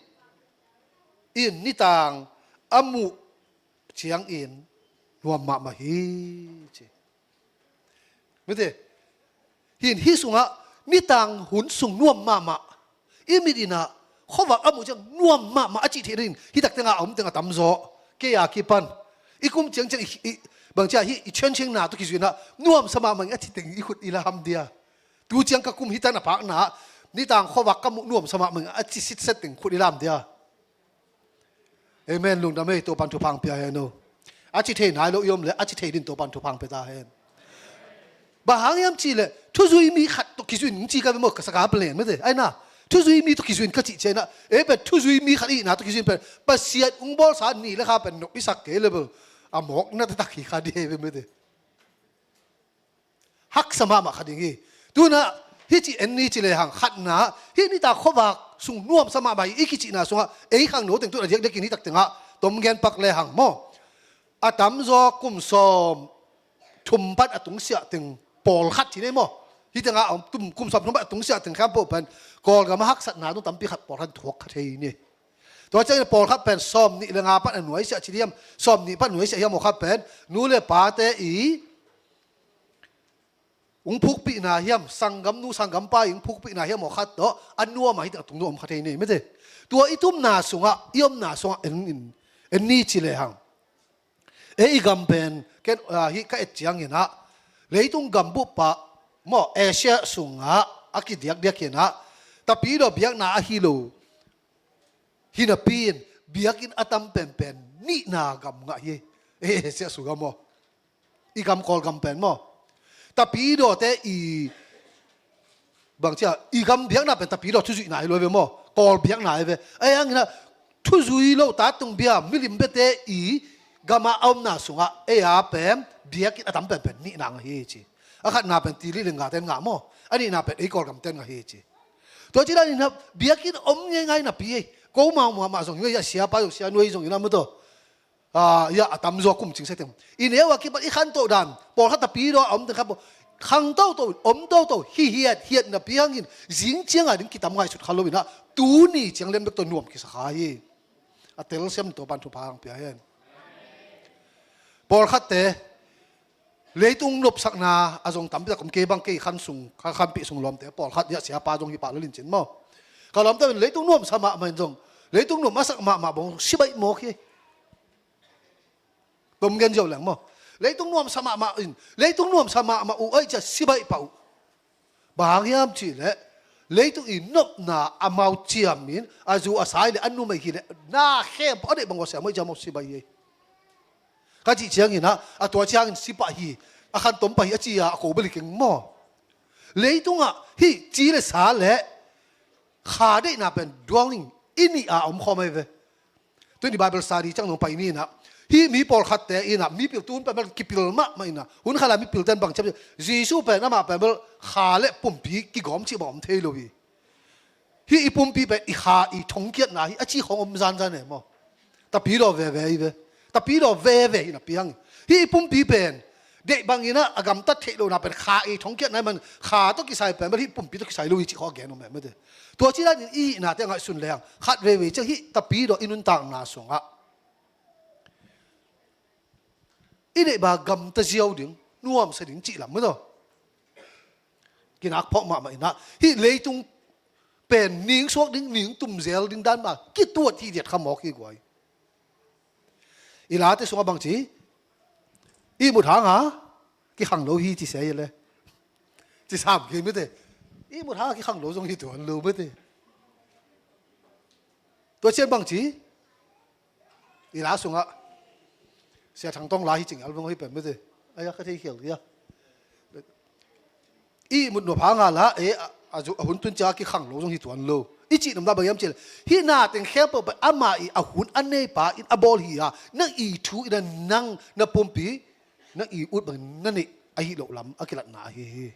in nitang a muh ciangin nuam mahmah hi ci. Mite, hin hih sungah nitang hun sung nuam mahmah, i mit in ah khuavak a muh ciang nuam mahmah a cih theih nading hih tak tengah a om teng a tamzaw. Kei a kipan i kum ciangciang i, i, bangci a hih i ciangciangna tawh kizui in ah nuamsa mahmah ing a ci teng i khut i lam dia. Tu ciang ka kum hi tan a pakna ah nitang khuavak ka muh nuamsa mahmah ing a ci sitset teng khut i lam dia. Amen. Lungdam ei, Topa'n thupha hong pia hen aw. A ci thei nai lo i om leh a ci thei dingin Topa'n thupha hong pia ta hen. Bang hang hiam cih leh thuzui mi khat tawh kizui in ci ka ve maw, ka saka pen len mate. Ai na, thuzui mi tawh kizui in ka cih ciangin ah, ei pen thuzui mi khat i hihna tawh kizui in pen Pasian hong bawlsa ni le kha pen nop i sak kei leh bel a mawkna taktak hi kha ding hi ve mete. Haksa mahmah kha ding hi. Tuna hih ci en ni ci lehang khatna, hih nitak khuavak sung nuamsa mahmah hi i kicihna sungah ei khangno teng tun a diakdiakin hih tak tengah tom gen pak lehang maw, a tamzaw kum sawm thum pan a tungsiah teng pawlkhat ci nei maw? Hih tengah a om tum kum sawm thum pan a tungsiah teng khempeuh pen Kawlgam a haksatna tung tampi khat pawlkhat thuak kha thei ni. Tua ciangin pawlkhat pen sawm nih le nga pan a nuaisiah ci diam, sawm nih pan a nuaisiah hiam aw khat pen nu le pate i hong phukpihna hiam, sanggamnu sanggampa i hong phukpihna hiam aw khat tawh a nuam a hih teng a tung nuam kha thei ni mete. Tua i tumna sungah i omna sungah en in, en ni ci lehang ei i gam pen ken, ah, hih ka et cianginah leitung gambup pah maw, Asia sungah a kidiakdiakinah Tapidaw biakna ahi lo hi napi in biakinn a tam penpen nihna gam ngah hi. Eh, Asia sungah maw, i gam Kawlgam pen maw, Tapidawte i bangcia i gam biakna pen Tapidaw thuzuihna hi lo ve maw, Kawl biakna hi ve. Ei hangina thuzui lo tatung bia milim biate i gama a omna sungah ei a pen biakinn a tam penpen nihna ngah hi ci. A khatna pen tili le ngaten ngah maw, a nihna pen ei Kawlgamten ngah hi ci. Tua ci dan inah biakinn om ngeingai napi ei. Ko mau muah mah zong hi a, siapa zong, sia nuai zong inah maw taw. Ah, ya, a tamzaw kum cing seteng i neu a kipat i khantoh dan pawlkhat Tapidaw a om teng kha pawl khang toto om toto hi hiat hiat napi hangin zing cianga ding kitam ngaihsut kha lo inah tuni ciang lian bek tawh nuam kisa kha hi. A telsiam to pan thupha hang pia hen. Pawlkhatte leitung nopsakna a zong tampi tak om kei bang kei khan sung, kha khanpih sung lawmte pawlkhat ya siapa zong hi pah lo lincin maw. Ka lawmte leitung nuamsa mahmah in zong leitung nuam a sak mahmah bawng sibaih mawk hi. Tom gen ziau leng maw. Leitung nuamsa mahmah in, leitung nuamsa mahmah uh aih cia sibaih pah uh. Bang hang hiam cihleh leitung i nopna amau ciamin a zu a sai le a numei hileh na khempeuh a deih bang uh a siam uh aih cia amau sibaih hi. Ka cih cianginah a tua ciangin sipah hi, a khantom pah hi a ci-a a ko bel hi keng maw. Leitungah hih ci le sa le kha deihna pen duang ding i nih a om khawm ahi ve. Tuni Bible study ciang nong pai ni inah hih mi pawlkhatte inah mipil tun pen bel kipil mahmah inah hun khala mipilten bang ciam Jesu pen amah pen bel kha le pumpi kigawm cih bang om thei lo hi. Hih i pumpi pen i kha i thongkiatna hi a ci khawng om zanzan e maw. Tapidaw veve hi ve. Tapidaw veve hi napi hang hih i pumpi pen deih banginah a gamtat theih lohna pen kha i thongkiatna hi man kha tawh kisai pen bel hih pumpi tawh kisai lo hi cih khawng a gen om e mete. Tua ci danin i hihnate a ngaihsun leng khat veivei ciang hih Tapidaw i nuntakna sungah i neih bang gamta ziau ding nuamsa ding cih lam maw taw. Kinak phawk mahmah inah hih leitung pen ning suak ding ning tumzel ding dan mah kituat hi diat kha mawk hi guai. I late sungah bang ci, ihmut hanga kikhang lo hi ci sia hi le. Ci sam kei mete. Ihmut hanga kikhang lo zong hi tuan lo mete. Tua cian bang ci, i la sungah Sia Thang Tawng la hi cing album hi pen mete. Aya ka thei khial kia. I mut nuam hanga la e a, a zu- a hun tun cia kikhang lo zong hi tuan lo. I cih nopna bang hiam cih leh hih na teng khempeuh pen amah i a hun a neipa in a bawl hi a, nang i thu in a nang na pumpi nang i ut bang na neih ahi loh lam a kilatna ahi hi.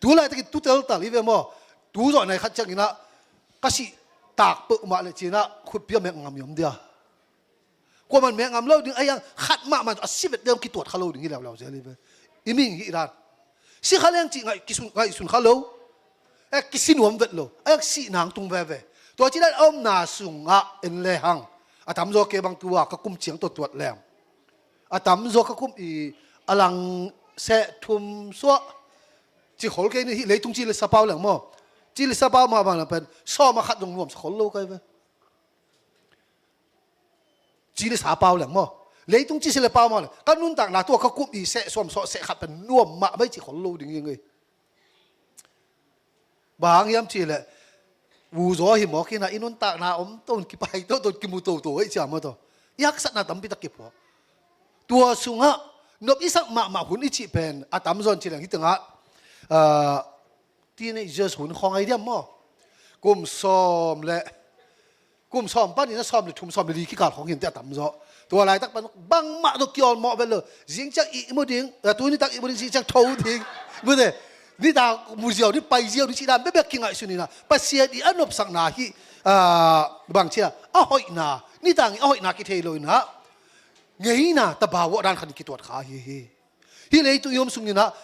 Tu laitakin tu teltal hi ve maw? Tu zawh nai khat cianginah ka sih tak peuhmah le cinah khutpi a mek ngam i om dia. Kuaman mek ngam lo ding a hiang khat mahmah a si vet deuh kituat kha lo ding hi leuleu zel hi ve. I ming hih dan si kha leng cih ngaih kisun, ngaihsun kha lo. Eh, kisi nuam vet lo a hiang sih nang tung veve. Tua ci dan a omna sungah en lehang a tamzaw kei bang tua ka kum ciang tua tuat leng a tamzaw ka kum i a lang seh thum suah ci khol kei ni hih leitung ci le sa pau leng maw? Ci le sa pau mah bang pen sawm a khat zong nuam sa khol lo kai ve. Ci le sa pau leng maw? Leitung ci si le pau mah leng ka nuntakna tua ka kum i seh suam sawh seh khat pen nuam mah mai ci khol lo ding hi ngei. Bang hang hiam cih leh u zaw hi mawk inah i nuntakna om ton kipai toto kimu toto ei ciam aw taw. I haksatna tampi tak kiphuak. Tua sungah nop i sak mahmah hun i cih pen a tamzaw in ci leng hi tengah, ah, teenagers hun khawng ai diam maw? Kum sawm le kum sawm panin a sawm le thum sawm le li kikal khawng hi inteh a tamzaw. Tua laitak pan bangmah tawh kiawlmawh vet lo. Zingciang ihmu ding, a, tuni tak ihmu ding, zingciang tho ding. Mute, nidang mu ziau ding, pai ziau ding cih dan bekbek kingaihsun inah, Pasian i a nopsakna hi, a, bang cia, a hoihna, nidang i a hoihna kithei lo inah, ngeina tabau awh dan khat in kituat kha hi hi. Hih leitung i om sung inah,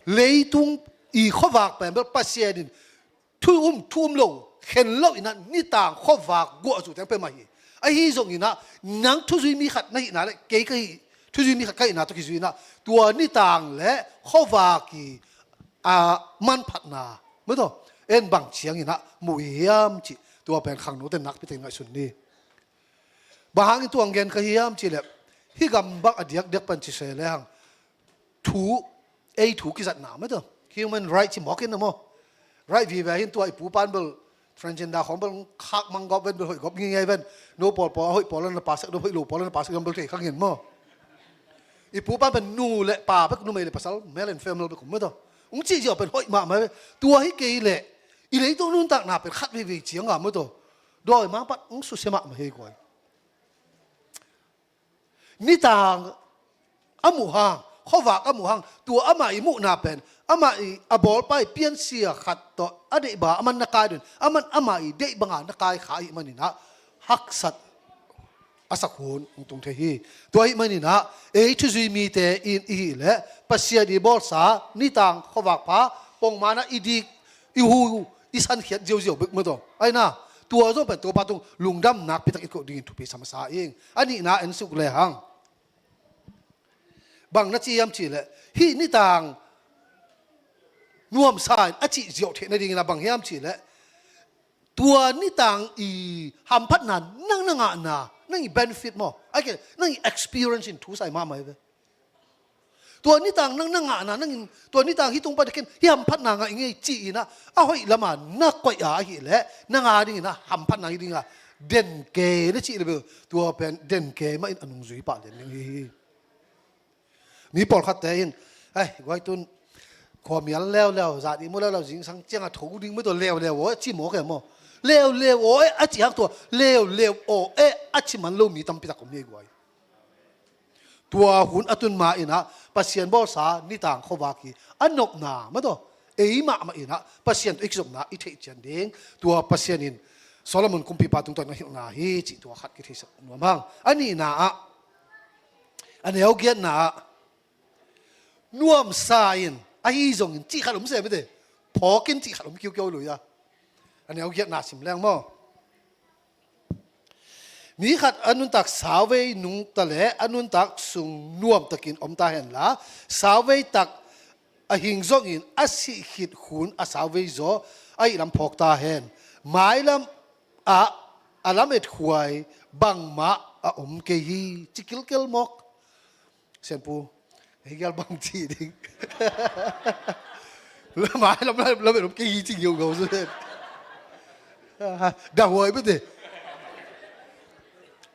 leitung i khuavak pen bel Pasian in thu um, thu um lo, khen lo inah, nitang khuavak guah zu teng pia mah hi. Ahi zong inah, nang thuzui mi khat na hihna le kei ka hih, thuzui mi khat ka hihna tawh kizui inah, tua nitang le khuavak i, a, manphatna, mute, en bang ciang inah mu i hiam cih, tua pen khangnote nakpi teng ngaihsun ni. Bang hangin tua hong gen ka hiam cih leh, hih gam bang a diakdiak pan ci se le hang, thu, ei thu kizatna mah tawh, human right ci mawk in a maw. Right vive hi in, tua i pu pan bel transgender khawng bel khak mang gawp ven, bel hoih gawp ngingei ven. No pawl pawl a hoih pawl a na pasak, no hoih lo pawl a na pasak, bel thei kha ngen maw. I pu pan pen nu le pa bek, numei le pasal, male and female bek om mah tawh. Hong cih ziau pen hoih mahmah ve. Tua hi kei leh i leitung nuntakna pen khat veivei ciang a mah tawh, dawimangpa hong susia mahmah hi guai. Nitang a muh hang, khuavak a muh hang, tua amah i muhna pen, amah i a bawlpa i piansia khat tawh a deihbanga aman na kai ding, aman amah i deih banga na kai kha ahih maninah, haksat a sak hun hong tung thei hi. Tua ahih maninah, ei thuzui mite in i hih leh, Pasian i bawlsa nitang khuavak pha, pongmanah i dik, i hu, i sankhiat ziauziau bek mah tawh. Aina, tua zong pen Topa tung lungdam nakpi tak i koh dingin thupi sa masa ing. A nihna en suk le hang, bang na ci hiam cih leh, hih nitang nuamsa in a cih ziau theih nadingin a bang hiam cih leh, tua nitang i hamphatna nang na ngahna, nang i benefit maw, a ke nang i experience in thu sai mahmah hi ve. Tua nitang nang na ngahna, nang in tua nitang hih tung pan a ken hih hamphatna ngah i ngei ci-in ah, a hoih lama na koih a ahih leh, nang a dingin ah hamphatna hi ding a, den kei na cih leh bel, tua pen den kei mah in a nungzui pah lian ding hi hi. Mi pawlkhatte in, "Ai, guai tun khuamial leuleu, zan ihmu leuleu, zingsang ciang a tho ding mah tua leuleu aw eh," ci mawk e maw. Leuleu aw eh a cih hang tua leuleu aw eh a ci man lo mi tampi tak om hi guai. Tua hun a tun ma-in ah Pasian bawlsa nitang khuavak hi a nopna mah tua, ei mahmah in ah Pasian tawh i kizopna i theih cian ding, tua Pasian in Solomon kumpipa tungtawn a hilhna hi cih tua khat kitheisak nuam hang. A nihna ah, a neu giatna ah, nuamsa in, ahi zongin cih khat om se mite, phawk in cih khat om kiukiau lui a. A neu giatna sim leng maw. Mi khat a nuntak sauvei nungta leh a nuntak sung nuamtakin om ta henla, sauvei tak a hing zongin a sih khit hun a sauvei zaw a ihlam phawk ta hen. Mailam ah a lamet huai bangmah a om kei hi, ci kilkel mawk. Sianpu, hei gial bang ci ding. Lamai lam, lam, lam, lam, kei hi ci giau gau su den. Dah huai bete.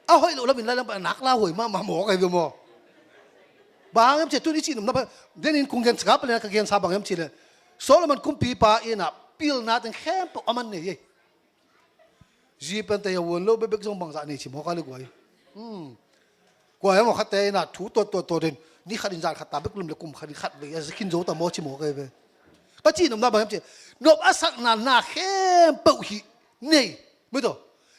A hoih lo lam in lai lam pa nak la huai ma, ma mawk ai ve maw. Bang em ci tun i ci num na pa, den in kung gen sa ka pa le na ka gen sa bang em ci leh, Solomon kumpipa in ah pilna teng khempeuh a man nei ei. Zi pente hi a, huan lo bekbek zong bangzah nei ci mawk a le guai. Hmm. Guai a maw, khatte in ah thu tuat tuat tuat in, ni khat in zan khat ta bek lum leh kum khat in khat vei a za khin zo ta maw ci mawk a hi ve. Ka cih nopna bang hiam cih, nop a sakna na khempeuh hih nei, mah tawh,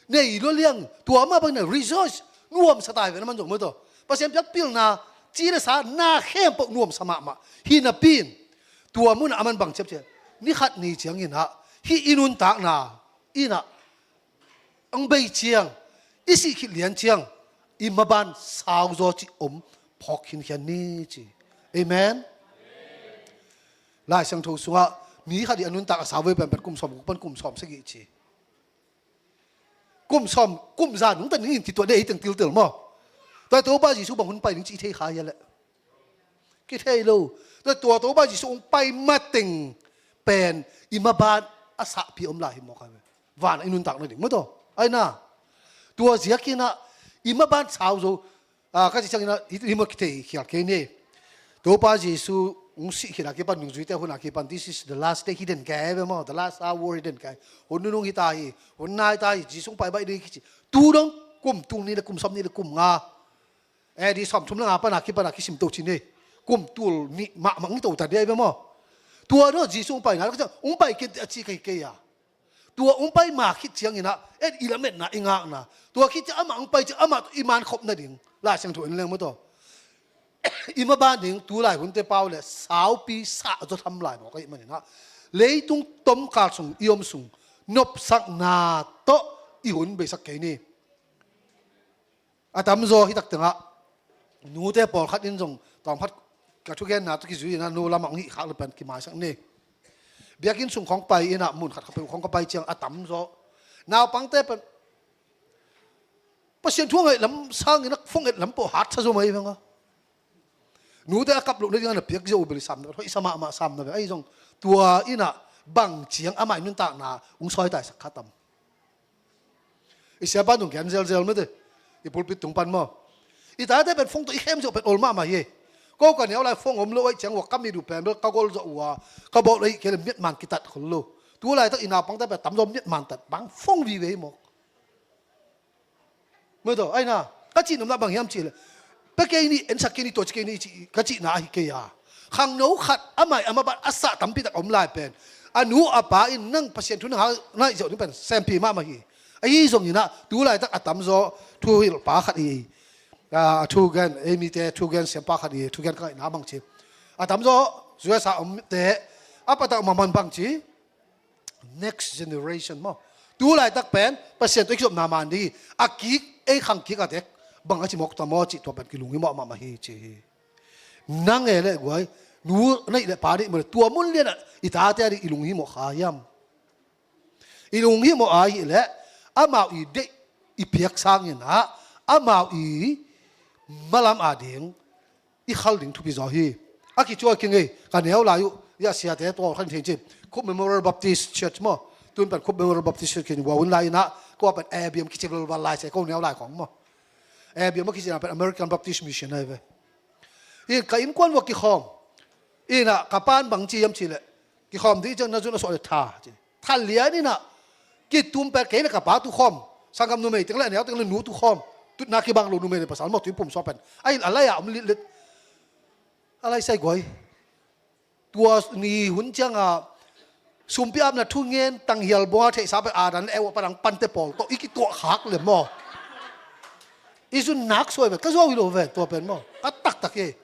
nei lua liang, tua mah bangin ah rejoice, nuamsa ta hi ve na man zong mah tawh. Pasian piak pilna, ci le sa na khempeuh nuamsa mahmah hi napi in, tua mun ah a man bang ci hiam cih, ni khat ni ciangin ah hih i nuntakna in ah ang bei ciang, i sih khit lian ciang, i maban sauzaw cih om phawk khinkhian ni ci. Amen. Lai Siangtho sungah mi khat i a nuntak a sauvei penpen kum sawm guk pan kum sawm sagih ci. Kum sawm, kum za nungta ningin kituah dei hi teng tiltel maw. Tua Topa Jesu bang hun pai ding ci i thei kha hia leh. Kithei lo. Tua, tua Topa Jesu hong pai mateng pen i maban a sahpi om lai hi mawk a ve. Van a i nuntak nading mah tawh. Aina. Tua ziakin ah i maban sauzo. Ah, ka cih ciangin ah, hi, hi mah kithei khial kei ni. Topa Jesu hong sih khit a kipan, nungzuite hun a kipan, this is the last day, hi den kei ve maw, the last hour hi den kei. Hun nunung hi ta hi, hun nai ta hi, Jesu hong pai baih ding hi ci. Tu dong, kum tung ni leh kum sawm ni leh kum nga. A D sawmthum le nga pana kipana kisim to ci ni. Kum tul nih mahmah ngi to ta dia i ve maw? Tua dawh Jesu hong paina ciang hong pai kei a ci kei kei a. Tua hong pai ma khit cianginah et i lametna i ngakna. Tua khit ciang amah hong pai ciang amah i man khop nading Lai Siangtho en leng maw taw. I maban ding tu lai hunte pau le saupi sah zaw tham lai mawk ahih maninah leitung tomkal sung i om sung nopsakna tawh i hun beisak kei ni. A tamzaw hi tak tengah nute pawlkhat in zong tawngphat ka thugenna tawh kizui inah nu lamah hong hih khak le pen kimaisak ni. Biakinn sung khawng pai inah mun khat khapeuh khawng ka pai ciang a tamzaw naupangte pen Pasian thu a ngaih lam sangin a fong et lam pawh hat sa zo mai veng a. Nute a kap loh nading a na piak zo uh beli samna hoih sa mahmah samna veng ahi zong tua inah bang ciang amah i nuntakna hong sawitaisak kha tam. I siapa tung kian zelzel mete i pulpit tung pan maw? I tate pen fong tawh i khem zo pen ol mahmah hi. Ko ka neu lai fong om lo aih ciang ua ka mit uh pen bel ka gol zo uh a ka bawh lo aih kei le miatman kitat khol lo. Tu laitak i naupangte pen tamzaw miatman tat bang fong vive hi mawk. Mawtaw aina ka cih nopna bang hiam cihleh pe kei ni ensak kei ni tua ci kei ni ka cihna ahi kei a. Khangno khat amai a mabat a sah tampitak om lai pen a nu a pa in nang Pasian thu nang hal naih zoh ding pen sempi mahmah hi. Ahi zonginah tu laitak a tamzaw thuhilhpa khat hi. A thugen ei mite thugen siampa khat hi thugen ka ngaihna bang ci. A tamzaw zuasa omte a patak mahmah bang ci. Next generation maw? Tu laitak pen Pasian tawh i kizopna man ding hi. A kik ei khang kik a tek bang a ci mawk ta maw cih tua pen kilung hi mawh mahmah hi ci hi. Nang e le guai nu neih le pa neih maw le tua mun lianah i tate a ding i lung hi mawh kha hiam? I lung hi mawh a hih leh amau i deih i piak sanginah amau i malam a ding i khal ding thupi zaw hi. A kicuai kingei ka neu lai uh i a siate tawh khan thei ci Cope Memorial Baptist Church maw? Tun pan Cope Memorial Baptist Church khin ua hun lai inah ko a pan A B M kici valval lai se ko neu lai kong maw? A B M a kici na pan American Baptist Mission ai ve. In ka innkuan ua kikhawm inah ka pan bang ci hiam cihleh kikhawm dih ciang na zun a suah le tha ci. Thal lian inah kitum pek kei le ka pa tukhawm sanggam numei teng le a neu teng le nu tukhawm tutna kibang lo numei le pasal maw tui pum suah pen a il a lai a om litlit a lai sai guai. Tua ni hun cianga sumpi apna thungen tanghial bua theihsa pen adan le eu a padang pante pawl tawh i kituah khak le maw? I zun nak suai pen ka zuau hi lo ve tua pen maw? Ka taktak hi.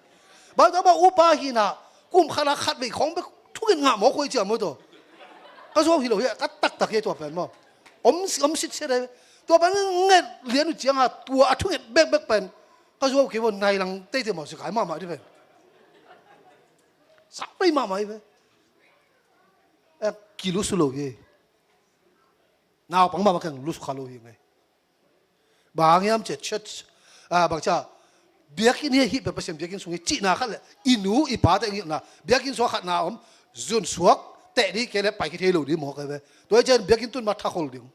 Bang tawh maw upa hinah kum khat a khat vei khawng bek thungen ngah mawk huai ciam maw tua? Ka zuau hi lo hi ka taktak hi tua pen maw? Om om sitset ai tua pen nget lian uh cianga tua a thunget bekbek pen ka zuau kei maw nai lang teite maw si kai mahmah di pen. Sak pei mahmah hi ve. Kilusu lo hi. Naupang mahmah keng lusu kha lo hi ngei. Bang hiam cia church bang cia biakinn hi hih pe Pasian biakinn sung hi cihna khat le i nu i pate ngilhna biakinn sua khatna om zun suak teh dih kei le pai kithei lo dih mawk ai ve. Tua hi cian biakinn tun ma tha khol ding.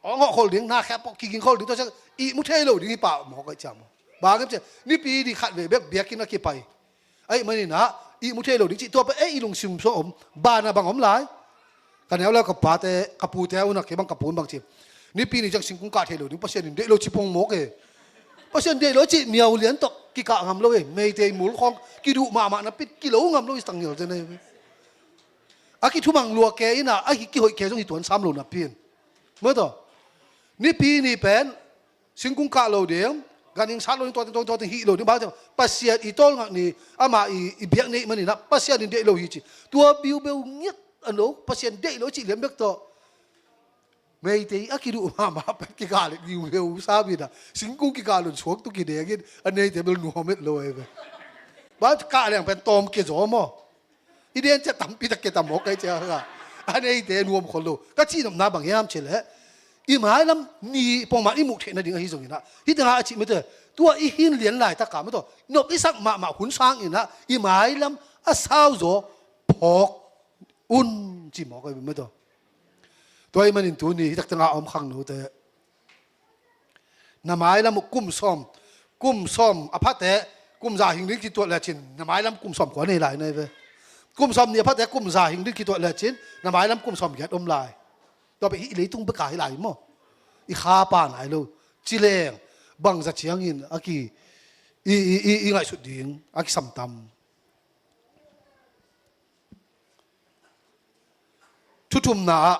Awng awh khol ding na khia pawh kiging khol ding tua cian ihmu thei lo ding hi pah mawk ai ciam. Bang hiam cia nipi dih khat ve bek biakinn a kipai. Aih maninah ihmu thei lo ding cih tua pe ei i lungsim sua om bana bang om lai. Ka neu le ka pate ka pute unah kei bang ka pun bang ci. Nipi ni ciang singkung kah thei lo ding Pasian in deih lo ci pong mawk e. Pasian deih lo cih miau lian tawh kikah ngam lo e. Meitei mul khawng kiduh mahmah napi kilo ngam lo i tangngil te nei. A kithumang lua ke inah a hi kihoih ke zong hi tuan sam lo napi in. Mawtaw nipi ni pen singkung kah lo ding, ganhing sat lo ding, tuatin tuatin tuatin hih lo ding, bang Pasian i tawlngak ni amah i biak neih maninah Pasian in deih lo hi ci. Tua biubeu ngiat a no Pasian deih lo cih lian bek tawh meitei a kiduh mahmah pen kikah le biubeu sabinah singkung kikah lun suak tu kidengin a neite bel nuam et lo ai ve. Bang kah leng pen tawm ke zaw maw? I den cia tampi tak ke tam mawk kai cia ka a neite nuam khol lo ka cihnopna bang hiam cia leh i mailam ni pongmah i muh theih nading ahi zonginah hih tengah a cih mite tua i hin lian laitak ka mataw nop i sak mahmah hun sanginah i mailam a sauzaw phawk un ci mawk ai mataw. Tua i manin tuni hih tak tengah a om khang note na mailam uh kum sawm kum sawm a phate kum za hing ding kituat lecin na mailam kum sawm kua nei lai na hi ve. Kum sawm ni a phate kum za hing ding kituat lecin na mailam kum sawm giat om lai. Tua bek hi i leitung beka hi lai maw? I kha pa nai lo cileng bangza ciangin a ki i, i, i, i ngaihsut ding a kisam tam. Thuthumna ah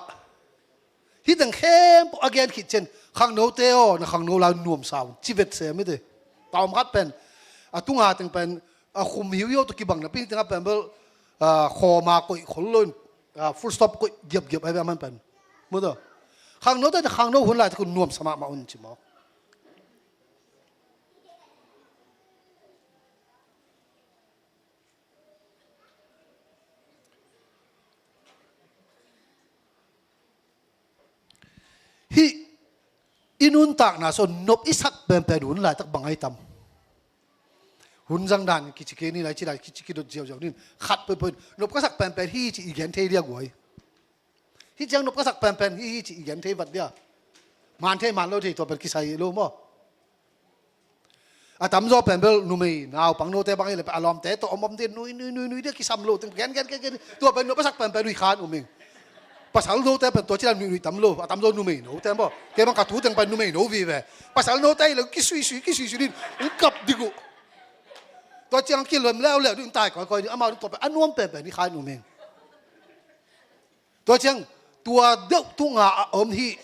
hih teng khempeuh a gen khit ciang, khangnote aw, na khangno lai nuamsa un ci vet se mite. Tawm khat pen a tunga teng pen a khum hiuhiau tawh kibang napi tengah pen bel, ah, khawma koih khol lo in, ah, full stop koih giapgiap ahi ve a man pen. Mu tawh khangnote na khangno hun lai tak un nuamsa mahmah un ci mawk. Hih i nuntakna sawn nop i sak penpen hun laitak bang ahi tam. Hun zang dan kici kei ni lai ci lai kici kidot ziauziau nin khat poipoin nop ka sak penpen hi ci i gen thei dia guai. Hih ciang nop ka sak penpen hi hi ci i gen thei vat dia. Man thei man lo thei tua pen kisai lo maw? A tamzaw pen bel numei naupang note bang hi le a lawmte tawh om om din nui nui nui nui dia kisam lo teng gen gen gen gen tua pen nop a sak penpen uh hi khan um ing. Pasal note pen tua ci la nui nui tam lo a tamzaw numei note maw. Kei bang ka tu teng pen numei no vive. Pasal note hi le kisui sui kisui sui din ung kap dik uh. Tua ciang kilem leuleu ding tai kawikawi ding amau ding tua pen a nuam penpen hi khan um ing. Tua ciang tua deuh tunga a om hi,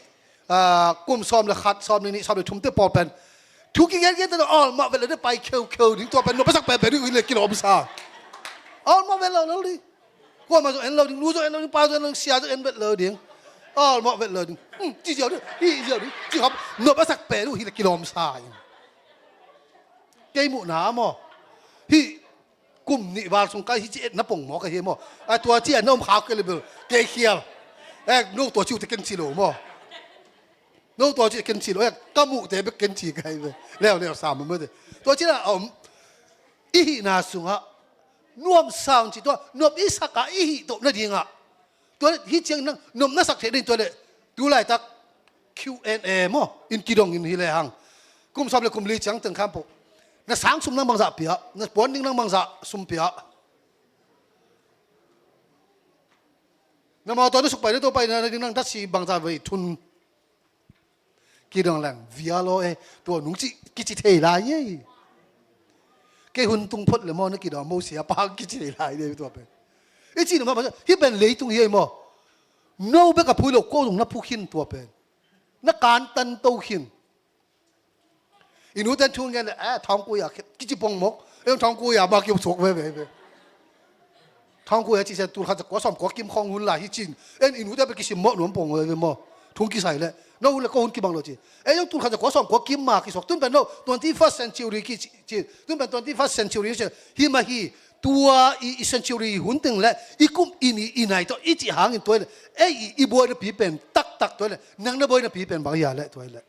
ah, kum sawm le khat, sawm le nih, sawm le thumte pawl pen thu kigen gente na awlmawh vet lo ding pai kheukheu ding tua pen nop a sak penpen ding uh hi le kilawmsa. Awlmawh vet lo lo ding. Kuamah zong en lo ding, nu zong en lo ding, pa zong en lo ding, sia zong en vet lo ding. Awlmawh vet lo ding. Hmm, ci ziau ding, hi ziau ding, ci khop nop a sak pen uh hi le kilawmsa in. Kei muhna maw? Hih kum nih val sung kai hi ci etna pong maw ka hi maw? A tua ci a na om khak kei le bel kei khial. Eh, no tua ci uh te ken ci lo maw? No tua ci ken ci lo, eh, ka muhte bek ken ci kai ve. Leuleu sam maw te. Tua ci na om i hihna sungah nuamsa un ci tua nop i sak a i hih toh nadingah. Tua hih ciang nang nop na sak thei ding tua le tu laitak Q and A maw in kidong in hi le hang. Kum sawm le kum li ciang teng kham poh na sang sum nang bangzah pia, na puan ding nang bangzah sum pia. Na mawtaw na suk pai na tua pai na ding nang datsi bangzah vei thun. Kidong leng vial aw e, tua nung ci kici thei lai e. Kei hun tung phot le maw na kidong mo sia pa kici thei lai e tua pen. I ci na ma hih pen leitung hi e maw? No bek a phui lo ko nung na phu khin tua pen. Na kantan to khin. I nuten thu ngen le, eh, thawngkui a kici pong mawk. Eh, thawngkui a ma kiu suak veve ve. Thawngkui a ci sia tul khat za kua sawm kua kim khawng hun lai hi cin. En i nute pe kisim mawh nuam pong veve maw. Thung kisai le. No hun le ko hun kibang lo ci. Eh, zong tul khat za kua sawm kua kim ma kisawk. Tun pen no, twenty first century ki ci, ci. Tun pen twenty first century ci. Hi ma hi, tua i, i century hun teng le, i kum i ni i nai tawh, i ci hangin tua le. Eh, i, i buai na pi pen, tak tak tua le. Nang na buai na pi pen bang hia le tua le.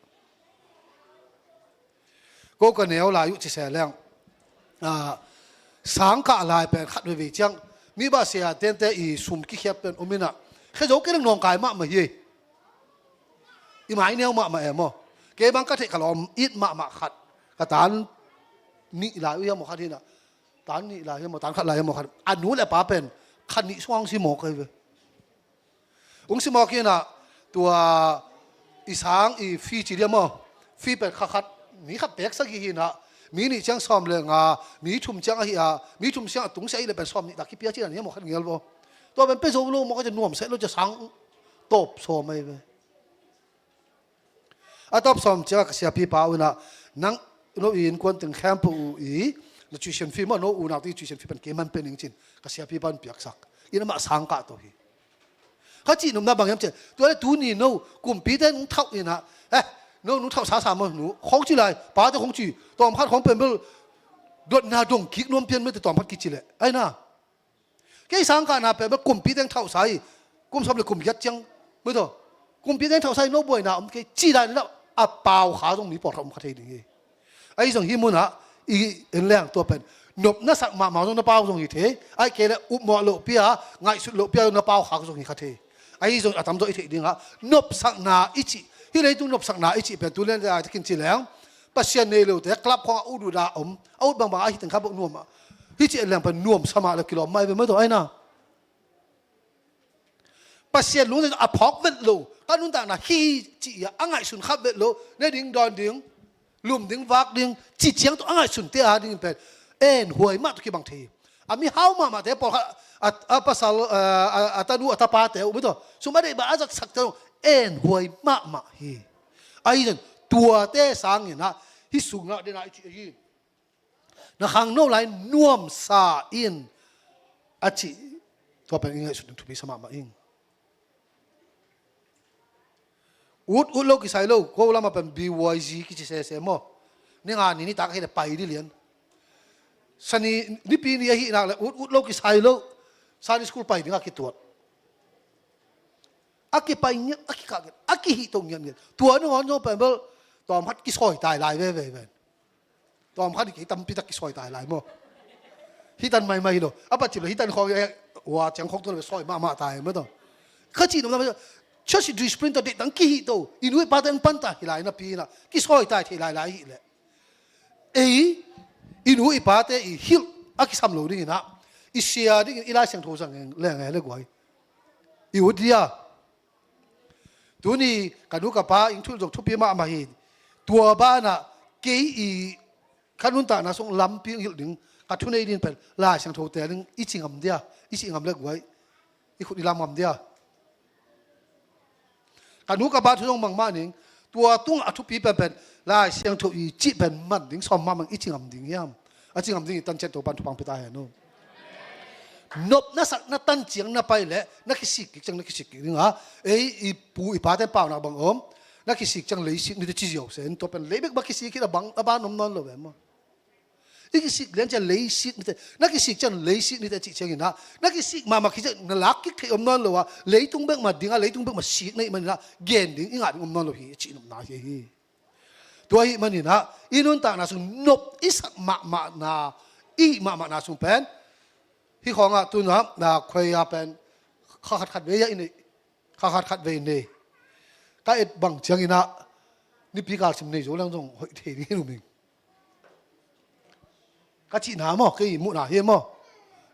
Ko ka neu lai uh ci se leng. Ah, sangkah lai pen khat veve ciang. Mi bah sia tente i sum kikhiat pen om inah. Khe zo kei leng nawngkai mahmah hi. I mai neu mahmah em aw. Kei bang ka theih ka lawm it mahmah khat. Ka tan nih lai uh hiam aw khat hinah. Tan nih lai hiam aw, tan khat lai hiam aw khat. A nu le pa pen khat nih suang si maw kai ve. Ung si mawk inah tua i sang i fee ci dia maw? Fee pen kha khat, mi khat pek sagih hinah, mi nih ciang sawm le nga, mi thum ciang ahi a, mi thum ciang a tung sia ahi le pen sawm nih tak kipia ci dan hiam aw khat ngial vaw. Tua pen pe zo lo maw ka cia nuam seh lo cia sang tawp sawm ahi ve. A tawp sawm ciang a ka siapipa uh inah nang no i innkuan teng khempeuh uh i na tuition fee maw no unau teng i tuition fee pen kei man pe ning cin ka siapipa un piaksak. Ina mah sangkah to hi. Kha cih nopna bang hiam ciah tua le tuni no kumpite nung thauh inah eh no nung thauh sasa maw nu khawng ci lai pate khawng ci tawm khat khawng pen bel dotna dong kik nuam pian mete tawm khat kici leh aina. Kei sangkahna pen bel kumpi teng thauhsa hi. Kum sawm le kum giat ciang mui thaw kumpi teng thauhsa hi no buaina om kei ci lai na a pau kha zong mi pawlkhat om kha thei ding hi. Ahi zong hi munah i en leng tua pen nop na sak mahmah zong na pau zong hi thei. Ahi kei le upmawh lohpia ngaihsut lohpia zong na pau khak zong hi kha thei. Ahi zong a tamzaw i theih dingah nopsakna i cih hi leitung nopsakna i cih pen tu lian ai takin ci leng Pasian nei lote club khawngah a ut ut a om a ut bangbang ahi teng kha bawh nuam ah hi ci en leng pen nuam samah le kilawm mai ve mai tawh aina. Pasian lungdam a phawk vet lo ka nuntakna hi cih a ngaihsun khat vet lo ne ding dawn ding. Lum ding, vak ding, ci ciang tawh a ngaihsunte a dingin pen enhuai mah tawh kibang thei hi. A mihau mahmahte pawlkhat a, a pasal, a, a, a tanu, a tapate uh mah tawh sum a deih bang a zatsakte uh enhuai mahmah hi. Ahi zong tuate sangin ah hih sungah den a i cih ahi. Na khangno lai nuamsa in a cih, tua pen i ngaihsut ding thupi sa mahmah ing. Ut, ut lo kisai lo, ko lamah pen B Y Z kici sese maw. Ni nga ni nitak ahih leh pai dih lian. Sani, Nipi ni ahih nak leh ut, ut lo kisai lo. Sunday school pai ding a kituat. A kipai ngiat, a kikah ngiat, a kihih to ngiatngiat. Tua nangawn zong pen bel tawm khat kisawi tai lai veve ven. Tawm khat hi kei, tampi tak kisawi tai lai maw. Hih tan maimai hi lo. A patcip lo hih tan khawng, eh, ua ciang khawng tua lo sawi mahmah tai maw tawh. Ka cih nopna maw, church discipline tawh deih tang kihih to. I nu i pate hong pan ta hi lai napi inah kisawi tai thei lai lai ahih leh, ei i nu i pate i hilh a kisam lo ding inah, i sia dingin i Lai Siangtho zang leng e le guai. I ut dia. Tuni ka nu ka pa in thuhilh zong thupi mahmah hi. Tua banah kei i ka nuntakna sung lampi hong hilh ding, ka thunei ding pen Lai Siangtho tel ding i ci ngam dia, i cih ngam le guai, i khut i lam ngam dia. Ka nu ka pa thu zong bangmah ning, tua tungah a thupi penpen Lai Siangtho i cih pen man ding sawm mahmah i ci ngam ding hiam? A ci ngam ding i tan ciat Topan thupha pia ta hen uh. Nop na sak na tan ciang na pai leh na kisik kik ciang na kisik kik ding a, ei i pu i pate paunak bang om, na kisik ciang leisik nite ci ziau sen, tua pen lei bek bang kisik kik a bang a ban om nawn lo ve maw. I kisik lian ciang leisik nite, na kisik ciang leisik nite cih ciangin ah, na kisik mahmah kik ciang na lak kik theih om nawn lo a, leitung bek mah ding a, leitung bek mah sik na hih manin ah gen ding i ngah ding om nawn lo hi, cih nopna hi hi. Tua ahih manin ah i nuntakna sung nop i sak mahmahna, i hih mahmahna sung pen hih khawngah tunah na khuai a pen kha khat khat vei ah i neih, kha khat khat vei i nei. Ka et bang ciangin ah Nipi kal sim nei zo leng zong hoih thei ding hi lo ming. Ka cihna maw, kei muhna hi maw,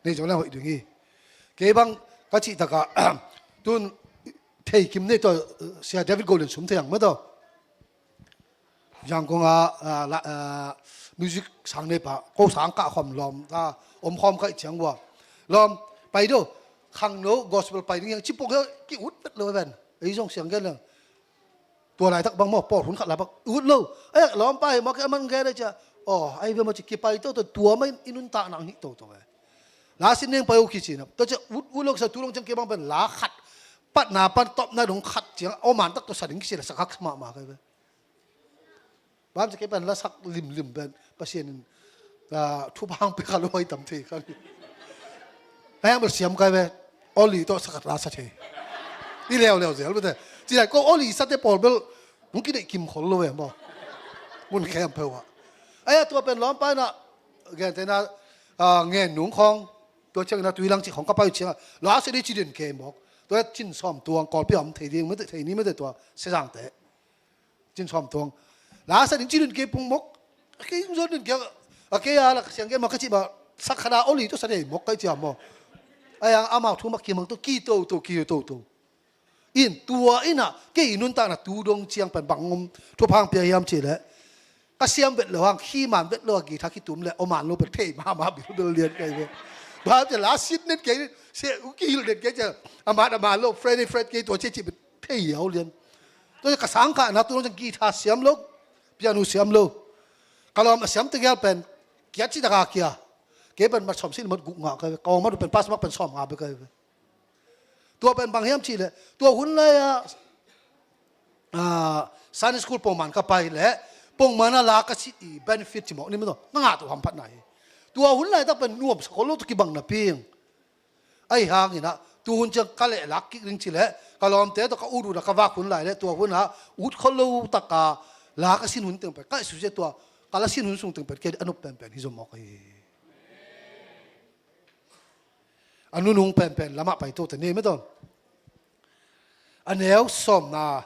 nei zo leng hoih ding hi. Kei bang ka cih takah tun thei kim nei tawh, Sia David Golden sum thei ang maw tawh. Yangon ah, ah, la, ah, music sang nei pah, ko sang kah khawm lawm ta om khawm ka hih ciang ua, lawm, pai do, khangno gospel pai ding hiang ci pok hi, ki ut vet lo ven. Ei zong siang gen leng. Tua laitak bang maw, pawl hun khat lai bang ut lo. Ei, lawmpa hi maw, kei a man gen a cia. Aw, ei ve maw ci kipai toto, tua mah in i nuntakna hong hih toto ve. La sin neng pai uh kici na. Tua cia ut, ut lo kisa tu dong ciang kei bang pen la khat, patna pan tawpna dong khat ciang om man tak tua sa ding kici la sa kha mahmah kei ve. Bang ci kei pen la sak limlim pen Pasian in, ah, thupha hong pia kha lo hi tam thei kha. Nai ang bel siam kai ve. Oli tawh sa khat la sa thei. I leuleu zel bete. Ci lai ko oli sate pawl bel hong kideih kim khol lo ve maw. Mun khem pheu ah. Ai a tua pen lawmpa inah gente na, ah, ngen nung khawng, tua ciangin ah Tuilang cih khawng ka pai uh ciangah la sa dih ci den kei mawk. Tua cin sawm tuang Kawlpi ah om thei ding mete, thei ni mete tua Sesangte. Cin sawm tuang. La sa ding ci dun kei pung mawk. A kei zong dun kei a, kei a la ka siang kei mawk ka cih mah, sa khat a oli tawh sa dei mawk ka cih a maw. Ai ang amau thu mah kimang to, ki to to, ki to to. In tua inah kei i nuntakna tu dong ciang pen bang om thupha hong pia hiam cih leh, ka siam vet lo hang, khi man vet lo a guitar kitum leh om man lo pen thei mahmah bilbel lian kei ve. Bang ci la sit nen kei, se u kihilh nen kei cia, a man a man lo, fret ei fret kei tua cia cih pen thei hiau lian. Tua ka sangkahna tu dong ciang guitar siam lo, piano siam lo. Ka lawm a siam tegel pen kia ci taka kia. Kei pen mat sawm sin mat guk ngah kai ve. Ka ong mat uh pen pass mark pen sawm nga bek kai ve. Tua pen bang hiam cih leh, tua hun lai-ah, ah, Sunday school pongman ka pai leh, pongman a la ka si i benefit ci mawk ni maw, na ngah tua hamphatna hi. Tua hun laitak pen nuamsa khol lo tua kibang napi ing. Ahi hangin ah, tu hun ciang ka lehlak kik ding ci leh, ka lawmte tawh ka ut ut a ka vak hun lai leh, tua hun ah, ut khol lo taka, la ka sin hun teng pen, ka i susia tua, ka la sin hun sung teng pen, kei a nop penpen hi zom mawk ahi. A nunung penpen, lamah pai to te nei metawn. A neu sawmna.